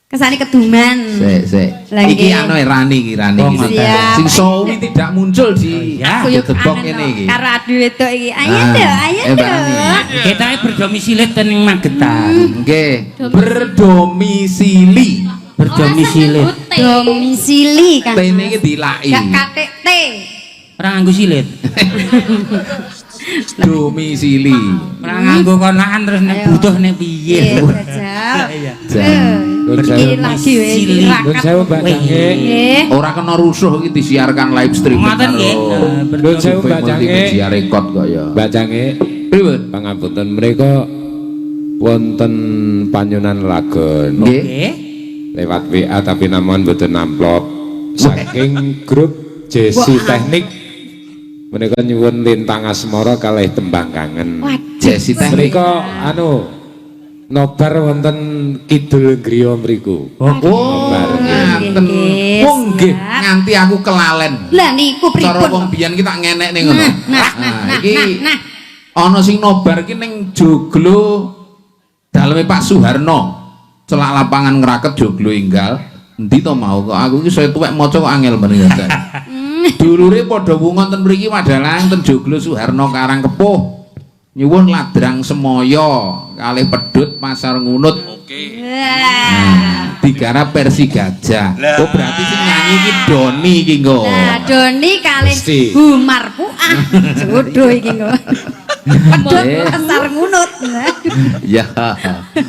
Kesane keduman. Sik, sik. Lah, Iki nggih. anu Rani iki Rani Oh, iki. ngoten. Siap. Sing sawi tidak muncul di Oh, iya. di debok ngene iki. Karo adu wedok iki. Ayo Ah, do, ayo Mbak do. Rani. Kita berdomisili ten ing Magetan. Nggih, berdomisili. Berdomisili. Domisili Kang. Tene iki dilaki. Gak katik T. Ora nganggo silit. Domisili. Ora nganggo konakan terus nek Ayo. butuh nek piye. Iya, jajal. Iya. Eh, Iki lagi wis Domisili. rakat. Nuwun sewu Mbak Jangke. Nggih. Ora kena rusuh iki disiarkan live streaming. Ngoten nggih. Nuwun sewu Mbak Jangke. Multimedia record kok ya. Mbak Jangke, Pripun? pangapunten mereka wonten panyunan lagon Nggih. Nggih. lewat WA tapi namun mboten amplop saking grup Jesse Teknik menika nyuwun Lintang Asmara kalih tembang kangen. Waduh. Jesse Teknik. Mereka anu nobar wonten kidul griya mriku. Oh, Nobar. ngaten. Nggih, Wong nggih siap. nganti aku kelalen. Lah niku Cara pripun? wong biyen ki tak ngenekne ngono. Nah, nah, nah, nah, iki nah, nah. Ana sing nobar ki ning Joglo daleme Pak Suharno. Celak lapangan ngraket Joglo enggal. Endi to mau kok aku iki saya tuwek maca kok angel men ya. Dulure padha wungon ten mriki wadalang ten Joglo Suharno Karang Kepuh. Nyuwun ladrang semoyo kalih pedhut Pasar Ngunut. Oke. Wah. Digarap versi gajah. Lah. Oh berarti sing nyanyi iki Doni iki nggo. Nah, Doni kalih Mesti. Bu Marpuah. Jodoh iki nggo. Pedhot Nggih. Pasar Ngunut. Nah. Ya.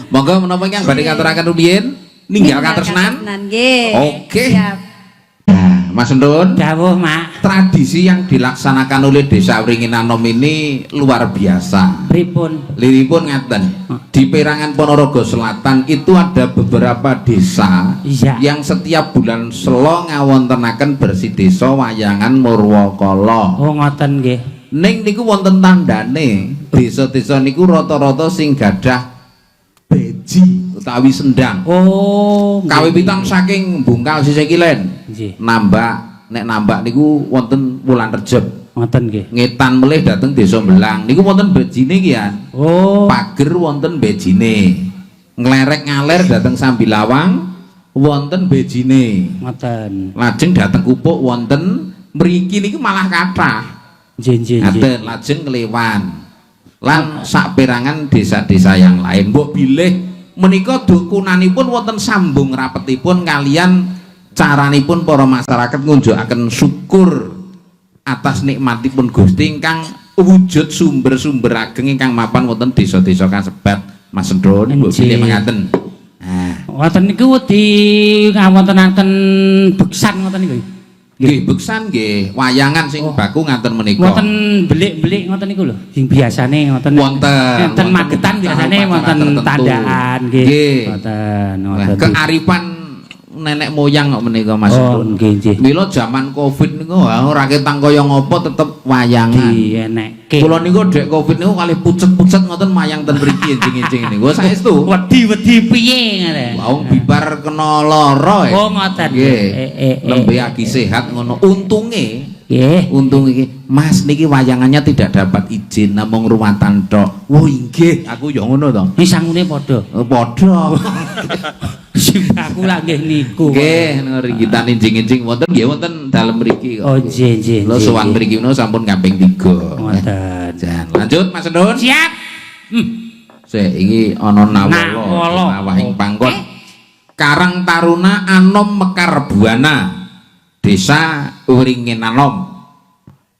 Monggo menapa ingkang badhe ngaturaken rumiyin ninggal katresnan. Nggih. Oke. Siap. Nah, Mas Endun, Dawuh, Mak. tradisi yang dilaksanakan oleh Desa Wringinanom ini luar biasa. Pripun? Liripun ngaten, di Perangan Ponorogo Selatan itu ada beberapa desa Iya. yang setiap bulan selo ngawontenaken bersih desa wayangan Murwakala. Oh, ngoten nggih. Ning niku wonten tandane, desa-desa niku rata-rata sing gadah beji utawi sendang. Oh, nggih. Kawiwitan saking Bungkal sisih kilen. Nggih. Nambak, nek nambak niku wonten wulan Rejeb. Ngoten nggih. Ngetan melih dateng desa Belang niku wonten bejine iki ya. Oh, Pager wonten bejine. Nglerek ngaler dateng Sambilawang wonten bejine. ngoten. Lajeng dateng Kupuk wonten mriki niku malah kathah. Nggih, nggih, nggih. Ngaten lajeng kelewan. Lan saperangan desa-desa yang lain. Mbok bilih menika dukunanipun wonten sambung rapetipun kalian caranipun para masyarakat ngunjukaken syukur atas nikmatipun Gusti ingkang wujud sumber-sumber ageng ingkang mapan wonten desa-desa kasebat. Mas Endron mbok bilih Nggih. mengaten. Nah, Ngoten niku di ngawontenaken beksan ngoten niku. nggih beksan nggih wayangan sing baku ngaten menika. Wonten belik-belik ngoten niku lho, sing biasane ngoten. Wonten, Wonten Magetan biasane upacara wonten tertentu. tandaan nggih. Nggih. Wonten, Nah, wonten. kearifan nenek moyang kok menika, Mas. Oh, nggih, nggih. Mila jaman Covid niku ora ketang kaya ngopo tetep wayangan. Dienekke. Kula niku dek Covid niku kalih pucet-pucet ngoten mayang ten mriki enjing-enjing niku. Saestu. Wedi-wedi piye ngene. Wong bibar kena lara. Oh, ngoten. Nggih. Nembe agi sehat ngono. Untunge Nggih. Untung iki Mas niki wayangannya tidak dapat izin namung ruwatan tok. Wo inggih, aku ya ngono to. Iki sangune padha. Oh, padha. Simbaku lah nggih niku. Nggih, ringgitan injing-injing wonten nggih wonten dalem mriki kok. Oh, nggih, nggih. Lho sowan mriki menawa sampun kaping 3. Ngoten. Jan, lanjut Mas Endun. Siap. Sik iki ana Nawala, Nawala. nawahing pangkon. Karang Taruna Anom Mekar Buana. Desa Wringin Anom.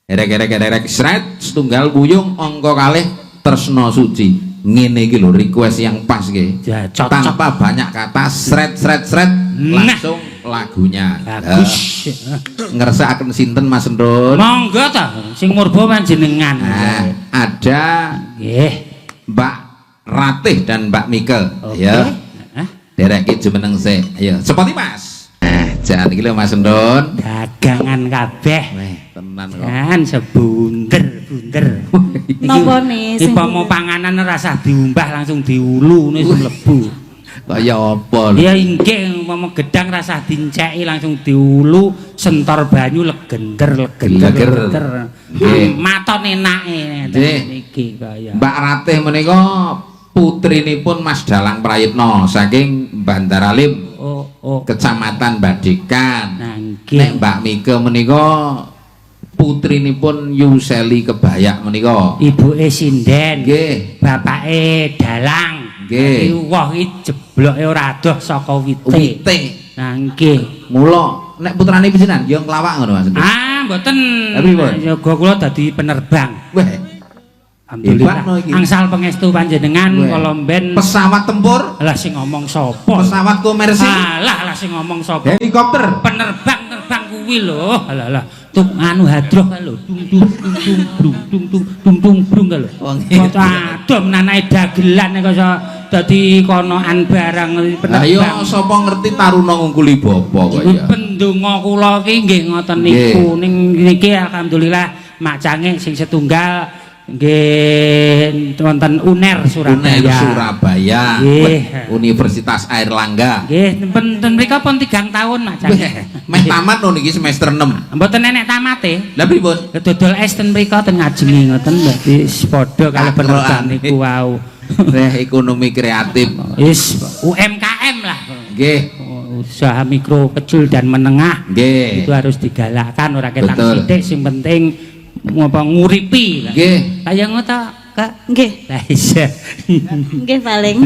Erek-erek erek sret setunggal wuyung angka kalih Tresna Suci. Ngene iki lho request yang pas nggih. Ya, cocok. Tanpa banyak kata sret sret sret Nah. langsung lagunya. Bagus. Ngersakaken sinten Mas Endun? Monggo ta, sing murba panjenengan. Nah, ada Nggih. Mbak Ratih dan Mbak Mike. Oke. Ya. Hah? Dereke jumeneng sik. Ayo, sepati Mas. Nah, jan iki lho Mas Endun. Dagangan kabeh. Weh, tenan kok. Jan sebunder-bunder. Napa nih sing Umpama panganan ora usah diumbah langsung diulu wis mlebu. Kaya apa lho? Ya inggih umpama gedang rasah dinceki langsung diulu sentor banyu legender legender Geleger. legender. Nggih. Maton enake Nggih. iki kaya. Mbak Ratih menika putrinipun Mas Dalang Prayitno saking Bandaralim, Oh, oh. Kecamatan Badekan. Nah, nggih. Nek Mbak Mike menika putrinipun Yuseli Kebayak menika. Ibuke sinden. Nggih. Bapake dalang. Nggih. Iki woh iki jebloke ora adoh saka wite. Wite. Nah, nggih. Mula nek putrane pijenan ya nglawak ngono Mas. Ah, mboten. Lah pripun? Yoga kula dadi penerbang. Weh, Alhamdulillah. Hebat no iki. Angsal pangestu panjenengan Weh. kala mben. Pesawat tempur, Lah sing ngomong sapa? pesawat komersil, Alah lah sing ngomong sapa? helikopter. Penerbang terbang kuwi lho. Alah alah. Tuk anu hadroh kae lho. Dung dung dung dung dung dung dung dung dung dung kae lho. Wong Kok adoh menanae dagelan kok iso dadi konoan barang Lah yo penerbang. sapa ngerti taruna ngungkuli bapa kok ya. Pendonga kula ki nggih ngoten niku. Ning niki alhamdulillah macange sing setunggal nggih wonten UNER Surabaya. UNER Surabaya. Nggih. Weh, Universitas Airlangga. Nggih, ten mriku pun 3 tahun macange. Weh, meh tamat lho niki semester 6. Mboten enek tamate. Lah pripun? Dodol es ten mriku ten ngajenge ngoten dadi padha kalih penerbang Kakrokane. niku wau. Weh, ekonomi kreatif. Wis UMKM lah. Nggih. Usaha mikro kecil dan menengah Nggih. itu harus digalakkan ora ketang Betul. sithik sing penting ngapa nguripi. Nggih. Lah ya ngono ta, Kak? Nggih, Lah iya. nggih paling.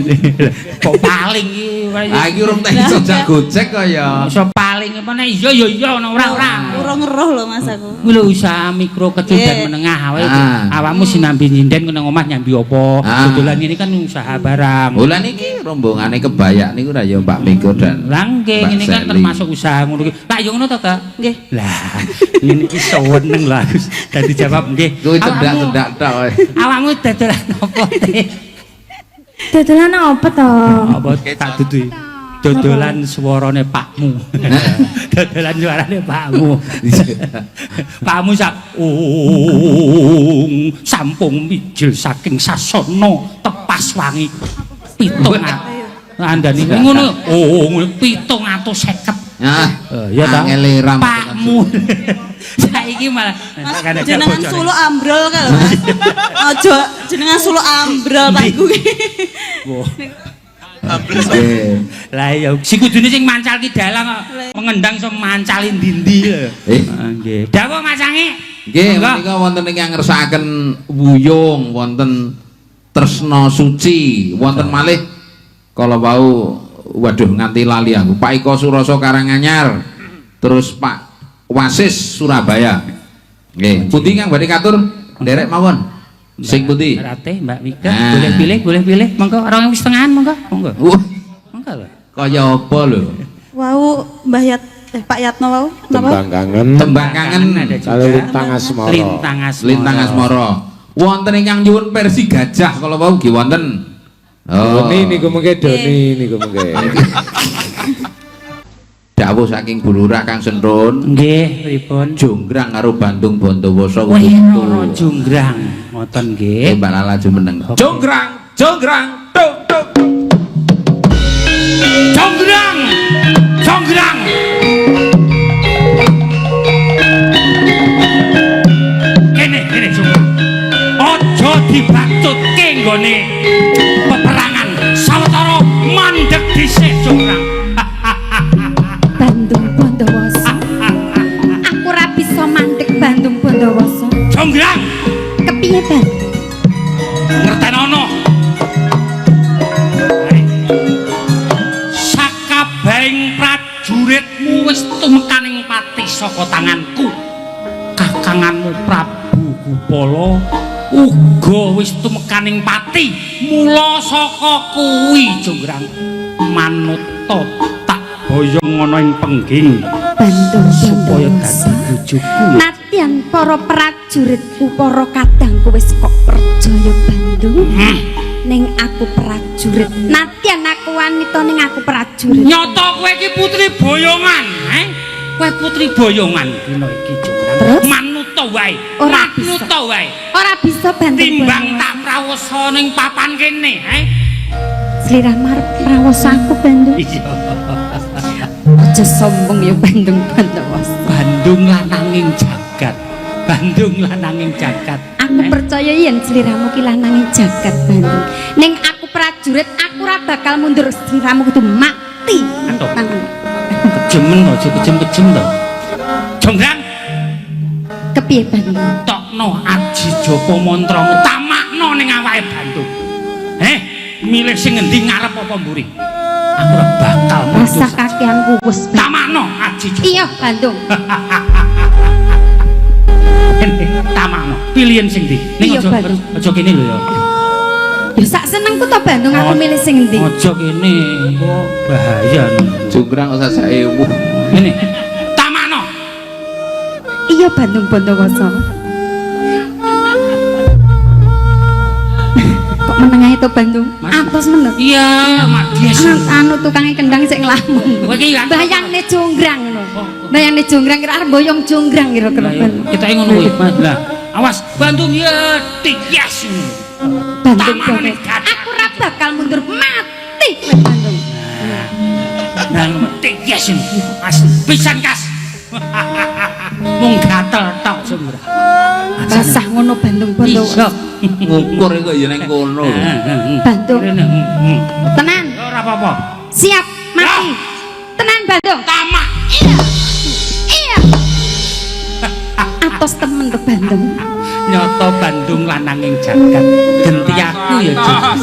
Kok paling iki Ah iki urung tak iso jak gojek kok ya. Iso paling apa nek iya ya iya ana ora ora. Urung ngeroh lho Mas aku. Kuwi lho usaha mikro kecil dan Nggih. menengah awake Ah. awakmu sinambi nyinden nang omah nyambi apa. Ah. Dodolan ini kan usaha barang. Lah niki rombongane kebayak niku ra ya Mbak Miko dan Lah nggih Mbak ngene kan Sally. termasuk usaha ngono kuwi. Lah ya ngono to, Kak? Nggih. Lah, ngene iki seneng lah aku. Dadi jawab nggih. Kuwi cendak-cendak tok. Awakmu dodolan apa teh? Dodolan apa to? Apa tak duduhi? Dodolan suarane pakmu. Dodolan suarane pakmu. Pakmu sak ung sampung mijil saking sasana tepas wangi pitung andani ngono oh 750. Nah, Ya ta. Angele ram. Pakmu. Saiki malah Mas jenengan suluk ambrol kae lho Mas. Aja jenengan suluk ambrol Pak kuwi. Nggih. Lah iya, si kudune sing mancal ki dalang kok mengendang iso mancali ndi-ndi lho. Ah, nggih. Dawuh macange. Nggih, Monggo. menika wonten ingkang ngersakaken wuyung, wonten Tresna Suci, wonten malih kala wau waduh nganti lali aku. Pak Iko Suroso Karanganyar, terus Pak Wasis Surabaya. Nggih, pundi kang badhe katur? Nderek mawon. Sing pundi? Rate Mbak Mika, Ah. boleh pilih, boleh pilih. Monggo orang wis tengahan monggo, monggo. Wah, Monggo lho. kaya apa lho? Wau Mbah Yat Pak Yatno wau napa? Tembang kangen. Tembang kangen ada juga. Kalau Lintang Asmara. Lintang Asmara. Lintang Asmara. Wonten ingkang nyuwun versi gajah kala wau nggih wonten. Oh. Doni niku mengke Doni niku mengke. Dawuh saking Bu Lurah Kang Sentrun. Nggih, pripun? Jonggrang karo Bandung Bondowoso Wah, kudu. Jonggrang. Ngoten nggih. Mbak Lala jumeneng. Jonggrang, jonggrang, tung tung. Jonggrang. Jonggrang. Kene, kene jonggrang. Aja dibacutke nggone peperangan. Sawetara mandeg dhisik jonggrang. Bandung Bondowoso. Aku ora bisa mandeg Bandung Bondowoso. Jonggrang. Kepiye, Bandung? Ngertenono. Sakabehing prajuritmu wis tumekaning pati saka tanganku. Kakanganmu Prabu Gupala uga wis tumekaning pati. Mula saka kuwi Jonggrang manuta tak boyong ana ing pengging Bandung supaya Bondowoso. dadi bojoku. Natyan para prajuritku, para kadangku wis kok percaya Bandung. Ning aku prajurit. Natyan aku wanita ning aku prajurit. Nyata kowe iki putri boyongan, eh? Kowe putri boyongan dina iki Jonggrang. Terus? Manuta wae. Ora bisa. Manuta wae. Ora bisa Bandung. Timbang Bondowoso. tak prawasa ning papan kene, eh? Sliramu arep prawasa aku Bandung. Iya. Aja sombong ya Bandung Bondowoso. Bandung lananging jagat. Bandung lananging jagat. Aku percaya yen sliramu ki lananging jagat Bandung. Ning aku prajurit, aku ora bakal mundur. Sliramu kudu mati. Aduh. Tangan. Kejemen aja kejem-kejem to. Jonggrang, Kepiye Bandung? tokno aji japa mantramu tamakno ning awake Bandung. Eh, milih sing ngendi ngarep apa mburi? Aku ora bakal mundur. Rasa kakean kuwus. Tamakno aji japa. Iya Bandung. Tamakno. Pilihan sing ndi? Ning Iya, aja Bandung. aja kene lho ya. Ya sak senengku to Bandung aku milih sing endi? Aja kene, kok bahaya. Jonggrang kok saewu. Ngene. Tamakno. Iya Bandung Bondowoso. Kok meneng ae to Bandung? Mas. Atos meneng. Iya, Mak Dias. Anu tukange kendang sik nglamun. Kowe iki kan Bayangne jonggrang ngono. Oh. Bayangne jonggrang kira arep boyong jonggrang kira-kira Bandung. Kita ngono kuwi, Mas. Lah, awas Bandung ya tias. Bandung Tamakno ning Bondowoso. gadak. Aku ora bakal mundur mati kowe Bandung. Nah, tias. Mas pisan kas. Mung gatel tok Jonggrang. Rasah ngono Bandung Bondowoso. Iya. Ngukur iku ya ning kono. Bandung. Tenan. Ora apa-apa. Siap mati. Tenan Bandung. Tamak. Iya. Iya. Atos temen to Bandung. Nyata Bandung lananging jagat. Genti aku ya, Jong.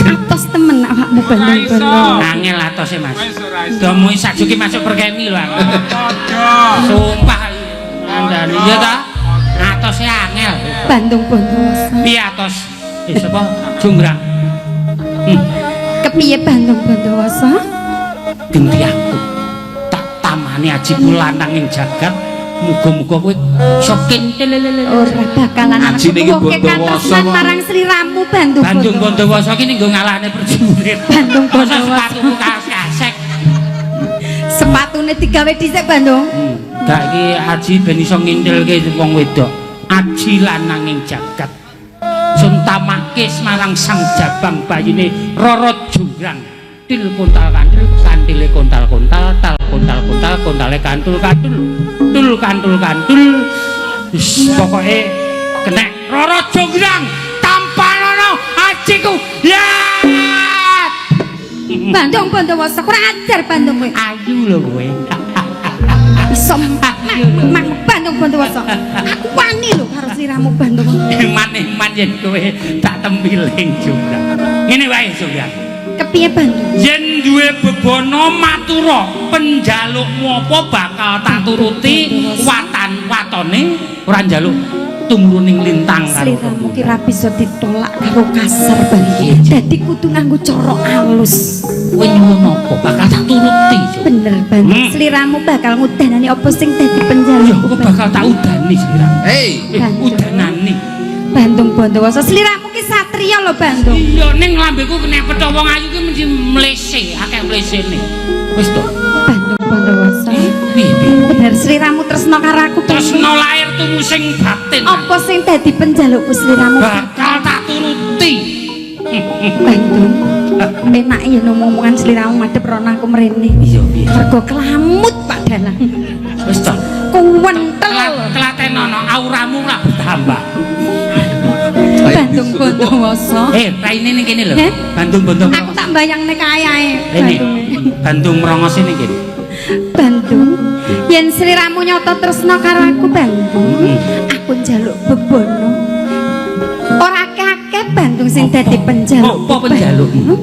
Atos temen awakmu Bandung Bandung. Angel atose, Mas. Domohi sajuki masuk perkemi lho aku. Sumpah kandhani ya ta? Atose angel. Bandung Bondowoso. Piye atos? Eh sapa? Jonggrang. Kepiye Bandung Bondowoso? Genti aku. Tak tamani ajiku lananging jagat. Muga-muga kowe iso kintil. Ora bakalan Aji niki Nuwuhke Bondowoso katresnan kok. marang sliramu Bandung Bandung Bondowoso ki nggo ngalahne prajurit. Bandung Masa Bondowoso. sepatuku kaos kasek. Sepatune digawe dhisik Bandung. Gak iki aji ben iso ngintilke wong wedok. Aji lananging jagat. Sun tamake marang sang jabang bayine Roro Jonggrang. Til kontal kantil, kantile kontal kontal, tal kontal kontal, kontale kantul kantul, tul kantul kantul. Wis pokoke kenek Roro Jonggrang tampanono ajiku. Ya! Bandung Bondowoso kurang ajar Bandung kowe. Ayu lho kowe. Iso mak Bandung Bondowoso. Aku wani lho karo sliramu Bandung. Eman-eman yen kowe tak tempiling Jonggrang. Ngene wae Jonggrang. Kepiye Bandung? Yen duwe bebana matura, penjalukmu apa bakal tak turuti watan watone ora njaluk tumuruning lintang karo Sliramu ki ra bisa ditolak karo kasar Bandung. Dadi kudu nganggo cara alus. Kowe nyuwun apa bakal tak turuti. Jong. Bener Bandung. Sliramu bakal ngudanani apa sing dadi Ya penjalukku. kok bakal tak udani sliramu. Hei, Bandung. Udanani. Bandung Bondowoso. Sliramu ki satriya lho Bandung. Iya ning lambeku kena petho wong ayu ki mesti mlese, akeh mlesene. Wis to. Bandung Bondowoso. Piye piye? Bener sliramu tresno karo aku. Tresno lair tumusing batin. Apa sing dadi penjalukku sliramu? Bakal tak turuti. Bandung. Enak ya ngomong-ngomongan sliramu madhep rono aku mrene. Iya piye? Mergo kelamut Pak Dalang. Wis to. Kuwentel. Klatenono auramu ora bertambah. Bandung Bondowoso. Raine ning kene lho. Heh? Bandung Bondo. Aku tak bayangne kae ae. Rene. Bandunge. Bandung merongos ning kene. Bandung. Yen sliramu nyata tresno karo aku Bandung, aku njaluk bebono. Ora akeh-akeh Bandung sing dadi penjaluk. Apa penjalukmu?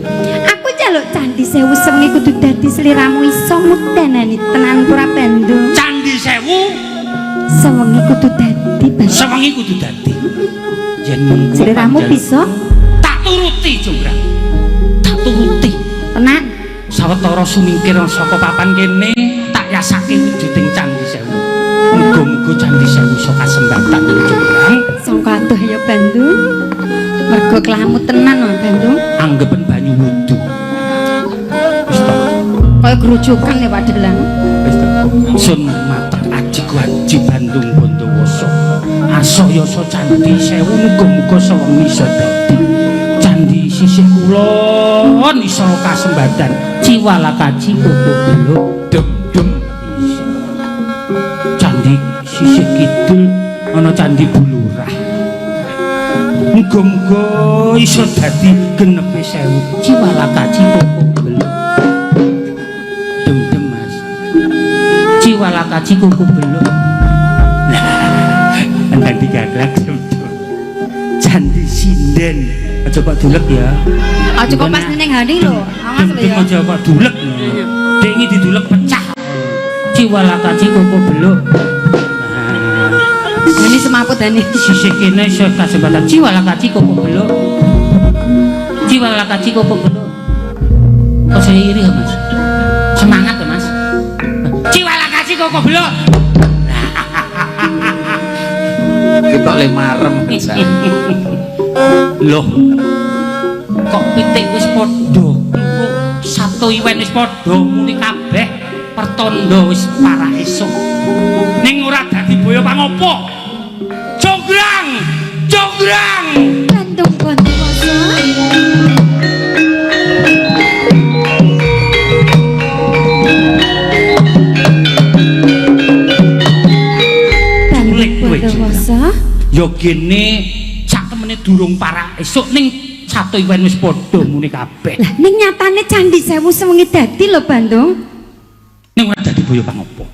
Aku njaluk candi sewu sewengi kudu dadi sliramu iso ngudanani tenan pura Bandung. Candi Sewu Sewengi kudu dadi Bandung. sewengi kudu dadi. Yen mung Sliramu bisa tak turuti Jonggrang. Tak turuti. tenan. Sawetara sumingkir saka papan kene tak yasake wujuding Candi Sewu. Muga-muga Candi Sewu iso kasembatan Jonggrang. Sangka adoh ya Bandung. Mergo kelamut tenan lho Bandung. Anggepen banyu wudu. Wis to. Kaya gerujukan ya Pak Dalang. Wis to. Sun matek aji aji Bandung Bondowoso. Aso yasa Candi Sewu muga-muga sewengi iso dadi. Candi sisih kulon iso kasembatan. Ciwalakaci koko beluk Dem dem. Candi sisih kidul ana Candi Bulurah. Muga-muga iso dadi genepe sewu. Ciwalakaci koko beluk. Dem-dem Mas. Ciwalakaci koko beluk. Nah, endang digaglak dem-dem. Candi Sinden. Aja kok dulek ya. Aja kok pas ning hani lho. Awas lho Dem-dem ya. aja kok dulek. Dek iki didulek pecah. Ciwalakaci koko beluk. Nah, Ini semaput dani. sisih kene iso kasembatan Ciwalakaci koko beluk. Ciwalakaci koko beluk. Kok saya iri ya, Mas? Semangat ya, Mas. Ciwalakaci koko beluk. Kita le marem. Loh. Kok pitik wis padha? Engko Sabtu iwen wis padha muni kabeh pertanda wis parah esuk. Ning ora dadi boyo pangopo? Jonggrang! Jonggrang! Bandung Bondowoso. Bandung Culik kowe, Bondowoso. Ya gene sak temene durung parah esuk ning Sabtu iwen wis padha muni kabeh. Lah ning nyatane Candi Sewu sewengi dadi lho Bandung. Ning ora dadi boyo pangopo?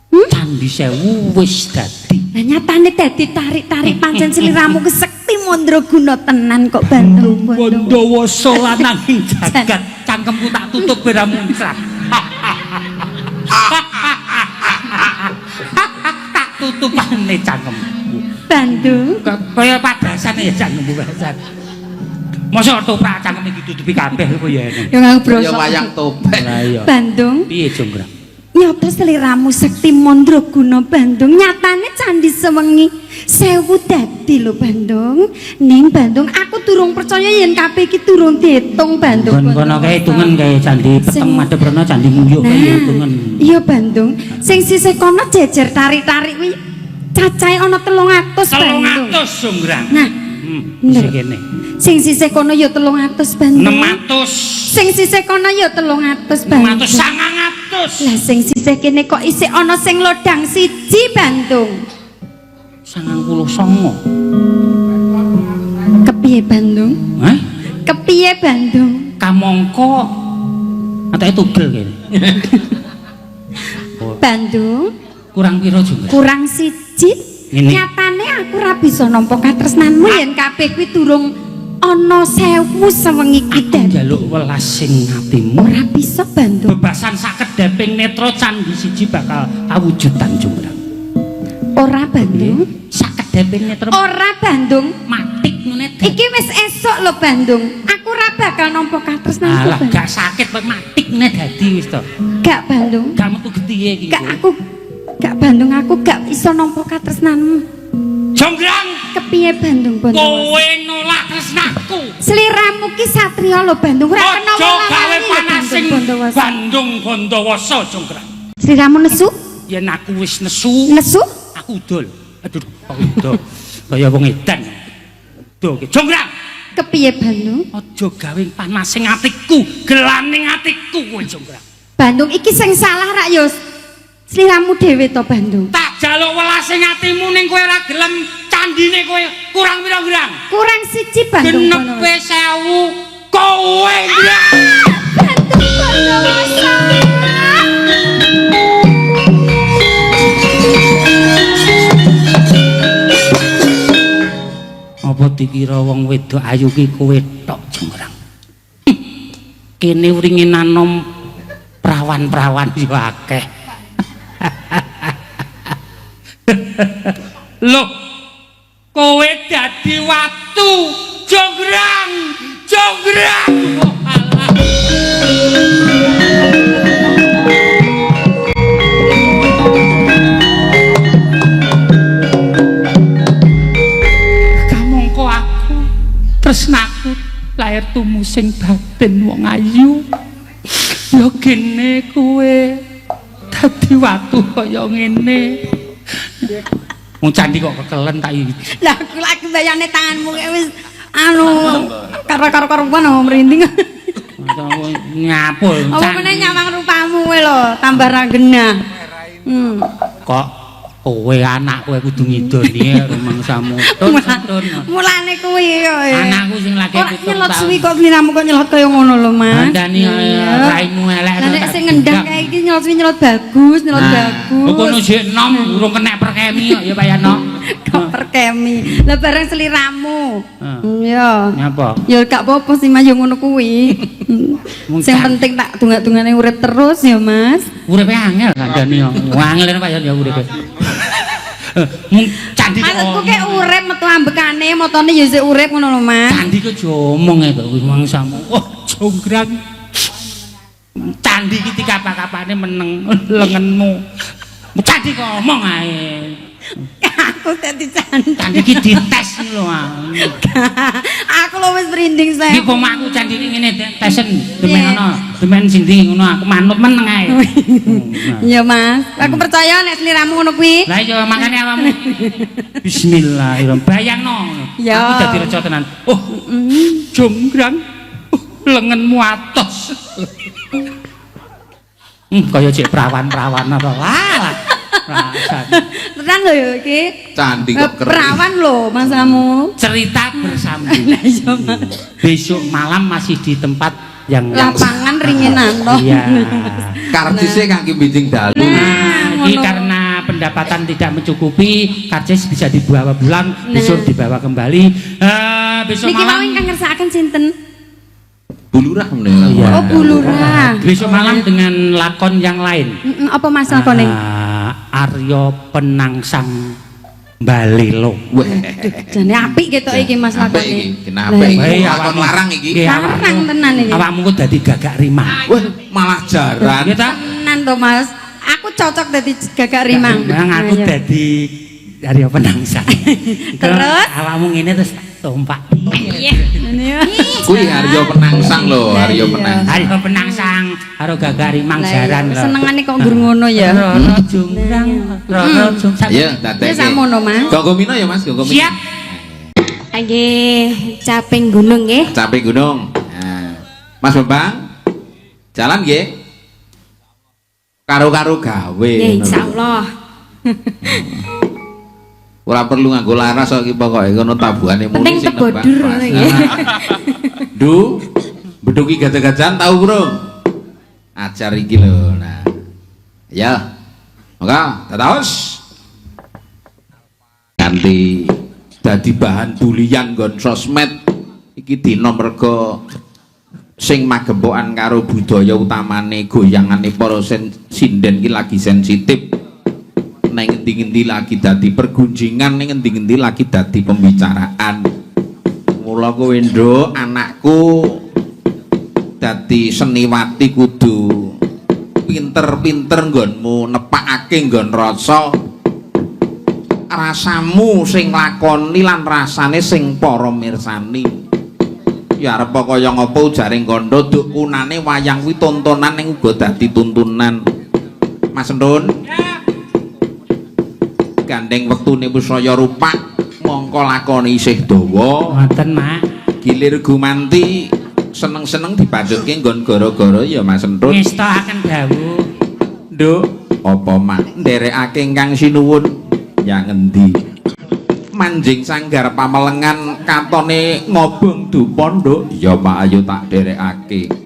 Hmm? Candi Sewu wis dadi. Lah nyatane dadi tarik-tarik pancen sliramu ki sekti mandraguna tenan kok Bandung Bandung. Bondowoso lanang ing jagat cangkemku tak tutup ora muncrat. Tak tutupane cangkemku. Bandung. Kaya padasan ya cangkemku bahasan. Mosok toprak cangkem iki ditutupi kabeh kok ya eneng. Ya nganggo Ya brosok. wayang topeng. Lah iya. Bandung. Piye Jonggrang? Nyata sliramu sekti mandraguna Bandung. Nyatane Candi Sewengi Sewu dadi lho Bandung. Ning Bandung aku durung percaya yen kabeh iki durung diitung Bandung. Kon kono kae hitungen kae candi peteng Sing- madhep rono candi nguyuh kae ya hitungen. Iya Bandung. Sing sisih kono jejer tarik-tarik kuwi cacahe ana 300 Bandung. 300 Jonggrang. Nah, Isih kene. sing sisih kono ya 300 Bandung. 600. Sing sisih kono ya 300 Bandung. 600 900. Lah sing sisih kene kok isih ana sing lodang siji Bandung. 99. Kepiye Bandung? Hah? Kepiye Bandung? Kamangka atake tugel kene. Bandung Kurang piro Jonggrang? kurang siji. Ngene. Nyatane aku ora bisa nampa katresnanmu yen kabeh kuwi durung ana sewu sewengi kuwi Aku dadi. njaluk welas sing atimu. Ora bisa Bandung. Bebasan sakedheping netra candi siji bakal kawujudan Jonggrang. Ora Bandung. Sakedheping netra Ora Bandung. matik ngene. Iki wis esuk lho Bandung. Aku ora bakal nampa katresnanku Alah Bandung. gak sakit kok matik ngene dadi wis to. Gak Bandung. Gak metu getihe iki. Gak aku gak Bandung aku gak iso nampa katresnanmu. Jonggrang, Kepiye Bandung Bondowoso? kowe nolak tresnaku. Sliramu ki satriya lho Bandung ora kena Aja gawe welang-welangi lho panasing Bandung Bondowoso. Bandung Bondowoso Jonggrang. Sliramu nesu? Yen aku wis nesu, Nesu? aku udul. Aduh, kok udul. Kaya wong edan. Udul ki. Jonggrang, Kepiye Bandung? aja gawe panasing atiku, gelaning atiku kowe Jonggrang. Bandung iki sing salah rak yo sliramu dhewe to Bandung. Tak jaluk welasing atimu ning kowe ora gelem, candine kowe kurang pira, Grang? Kurang siji Bandung. Genepe 1000 kowe, Grang. Bandung Bondowoso. Apa dikira wong wedok ayu ki kowe tok Jonggrang? Kene wringin anom prawan-prawan yo akeh. Loh, kowe dadi watu, Jonggrang, Jonggrang. Oh, alah. Kamangka aku tresnaku lair tumusing batin wong ayu. Ya gene kowe dadi watu kaya ngene. Wong candi kok kekelen tak iki. Lah aku lagi bayane tanganmu kayak wis anu karo-karo-karuan oh, merinding. Ngapul. Apa meneh nyawang rupamu kowe lho, tambah ra genah. Kok kowe anak kowe kudu ngidoni rumangsamu. Mulane kuwi yo. Anakku sing lagi Ora pitung nyelot tahun. suwi kok sliramu kok nyelot kaya ngono lho, Mas. Dandani Iya. raimu elek. Lah nek sing ngendang kayak iki nyelot suwi nyelot bagus, nyelot bagus. Kok kono sik enom urung kenek perkemi kok ya Pak Yano. Kok perkemi. Lah bareng sliramu. Ah. Iya. Nyapa? Ya gak apa-apa sih Mas yo ngono kuwi. Mung Sing penting tak dungak-dungane urip terus ya, Mas. Uripe angel kandhane yo. Angel Pak Yan ya uripe. Mung candi kok. Maksudku kayak urip metu ambekane, motone ya isih urip ngono lho, Mas. Candi kok jomong e kok wis mangsamu. Oh, jonggrang. Candi iki dikapak-kapane meneng lengenmu. Candi kok omong ae. Aku dadi candi. Candi iki dites lho. Ah. Aku lho wis merinding Iki saya. kok aku candi iki ngene tesen demen ana, demen sindi ngono aku manut meneng ae. Iya, Mas. Aku percaya nek sliramu ngono kuwi. Lah iya makane awakmu Bismillahirrahmanirrahim. Bayangno. Ya. Aku dadi reca tenan. Oh, jonggrang. Oh, lengenmu atos. Kaya cek perawan-perawan apa. Wah. Rasane. Tenan lho ya iki. Candi kok keren. Perawan lho masamu. Cerita bersambung. Lah iya, Mas. Besok malam masih di tempat yang Lapangan ringinan toh. Iya. Karcise kangge bijing dalu. Nah, ini ngono. karena pendapatan tidak mencukupi, karcis bisa dibawa pulang, besok dibawa kembali. Besok Niki mau malam. ingkang ngersakaken sinten? Bulurah menika. Iya. Oh, Bulurah. Besok malam dengan lakon yang lain. Apa Mas lakone? Aryo Penangsang Balelo. Weh. Jane apik ketok iki Mas Apik lakone. iki, kenapa iki? Hei, Lakon awakmu. larang iki. Nggih, Larang tenan iki. Awakmu kok dadi gagak rimang. Wah, malah jaran. Iya ta? Tenan to Mas. Aku cocok dadi gagak rimang. Memang aku Iya. dadi Aryo Penangsang. Terus? Awakmu ngene terus tumpak. Iya. Kuwi Aryo Penangsang lho, Aryo Iya. Penangsang. Aryo Penangsang karo gagak rimang Lah iya, jaran. lho. Senengane kok nggur ngono ya. Roro jonggrang, roro jonggrang. Iya, dadekke. Ya samono, Mas. Gonggo Mino ya, Mas, Gonggo Mino. Siap. Nggih, caping gunung nggih. Caping gunung. Nah. Mas Bambang, jalan nggih. Karo-karo gawe. Nggih, insyaallah. Ora perlu nganggo laras kok iki pokoke ngono tabuhane muni Penting sing nembang tebodur pas. ngono nggih. Du, beduki gajah-gajahan tau burung? Ajar iki lho. Nah. Ya. Maka tataos. Ganti dadi bahan bulian nggon sosmed iki dina merga sing magempokan karo budaya utamane goyangane para sinden iki lagi sensitif. Neng ngendi-ngendi lagi dadi pergunjingan, neng ngendi-ngendi lagi dadi pembicaraan. Mula kowe nduk, anakku dadi seniwati kudu pinter-pinter nggonmu nepakake nggon rasa rasamu sing lakoni lan rasane sing para mirsani. Ya arep kaya ngapa ujaring kandha duk kunane wayang kuwi tontonan ning uga dadi tuntunan. Mas Entun. Gandeng wektune wis saya rupak, mongko lakone isih dawa. Ngoten, Mak. Gilir gumanti seneng-seneng dibandutke nggon gara-gara ya Mas Entun. Ngestokaken dawuh. Nduk, apa Mak nderekake ingkang sinuwun? Ya ngendi? Manjing sanggar pamelengan katone ngobong dupa, Nduk. Ya Mak, ayo tak derekake.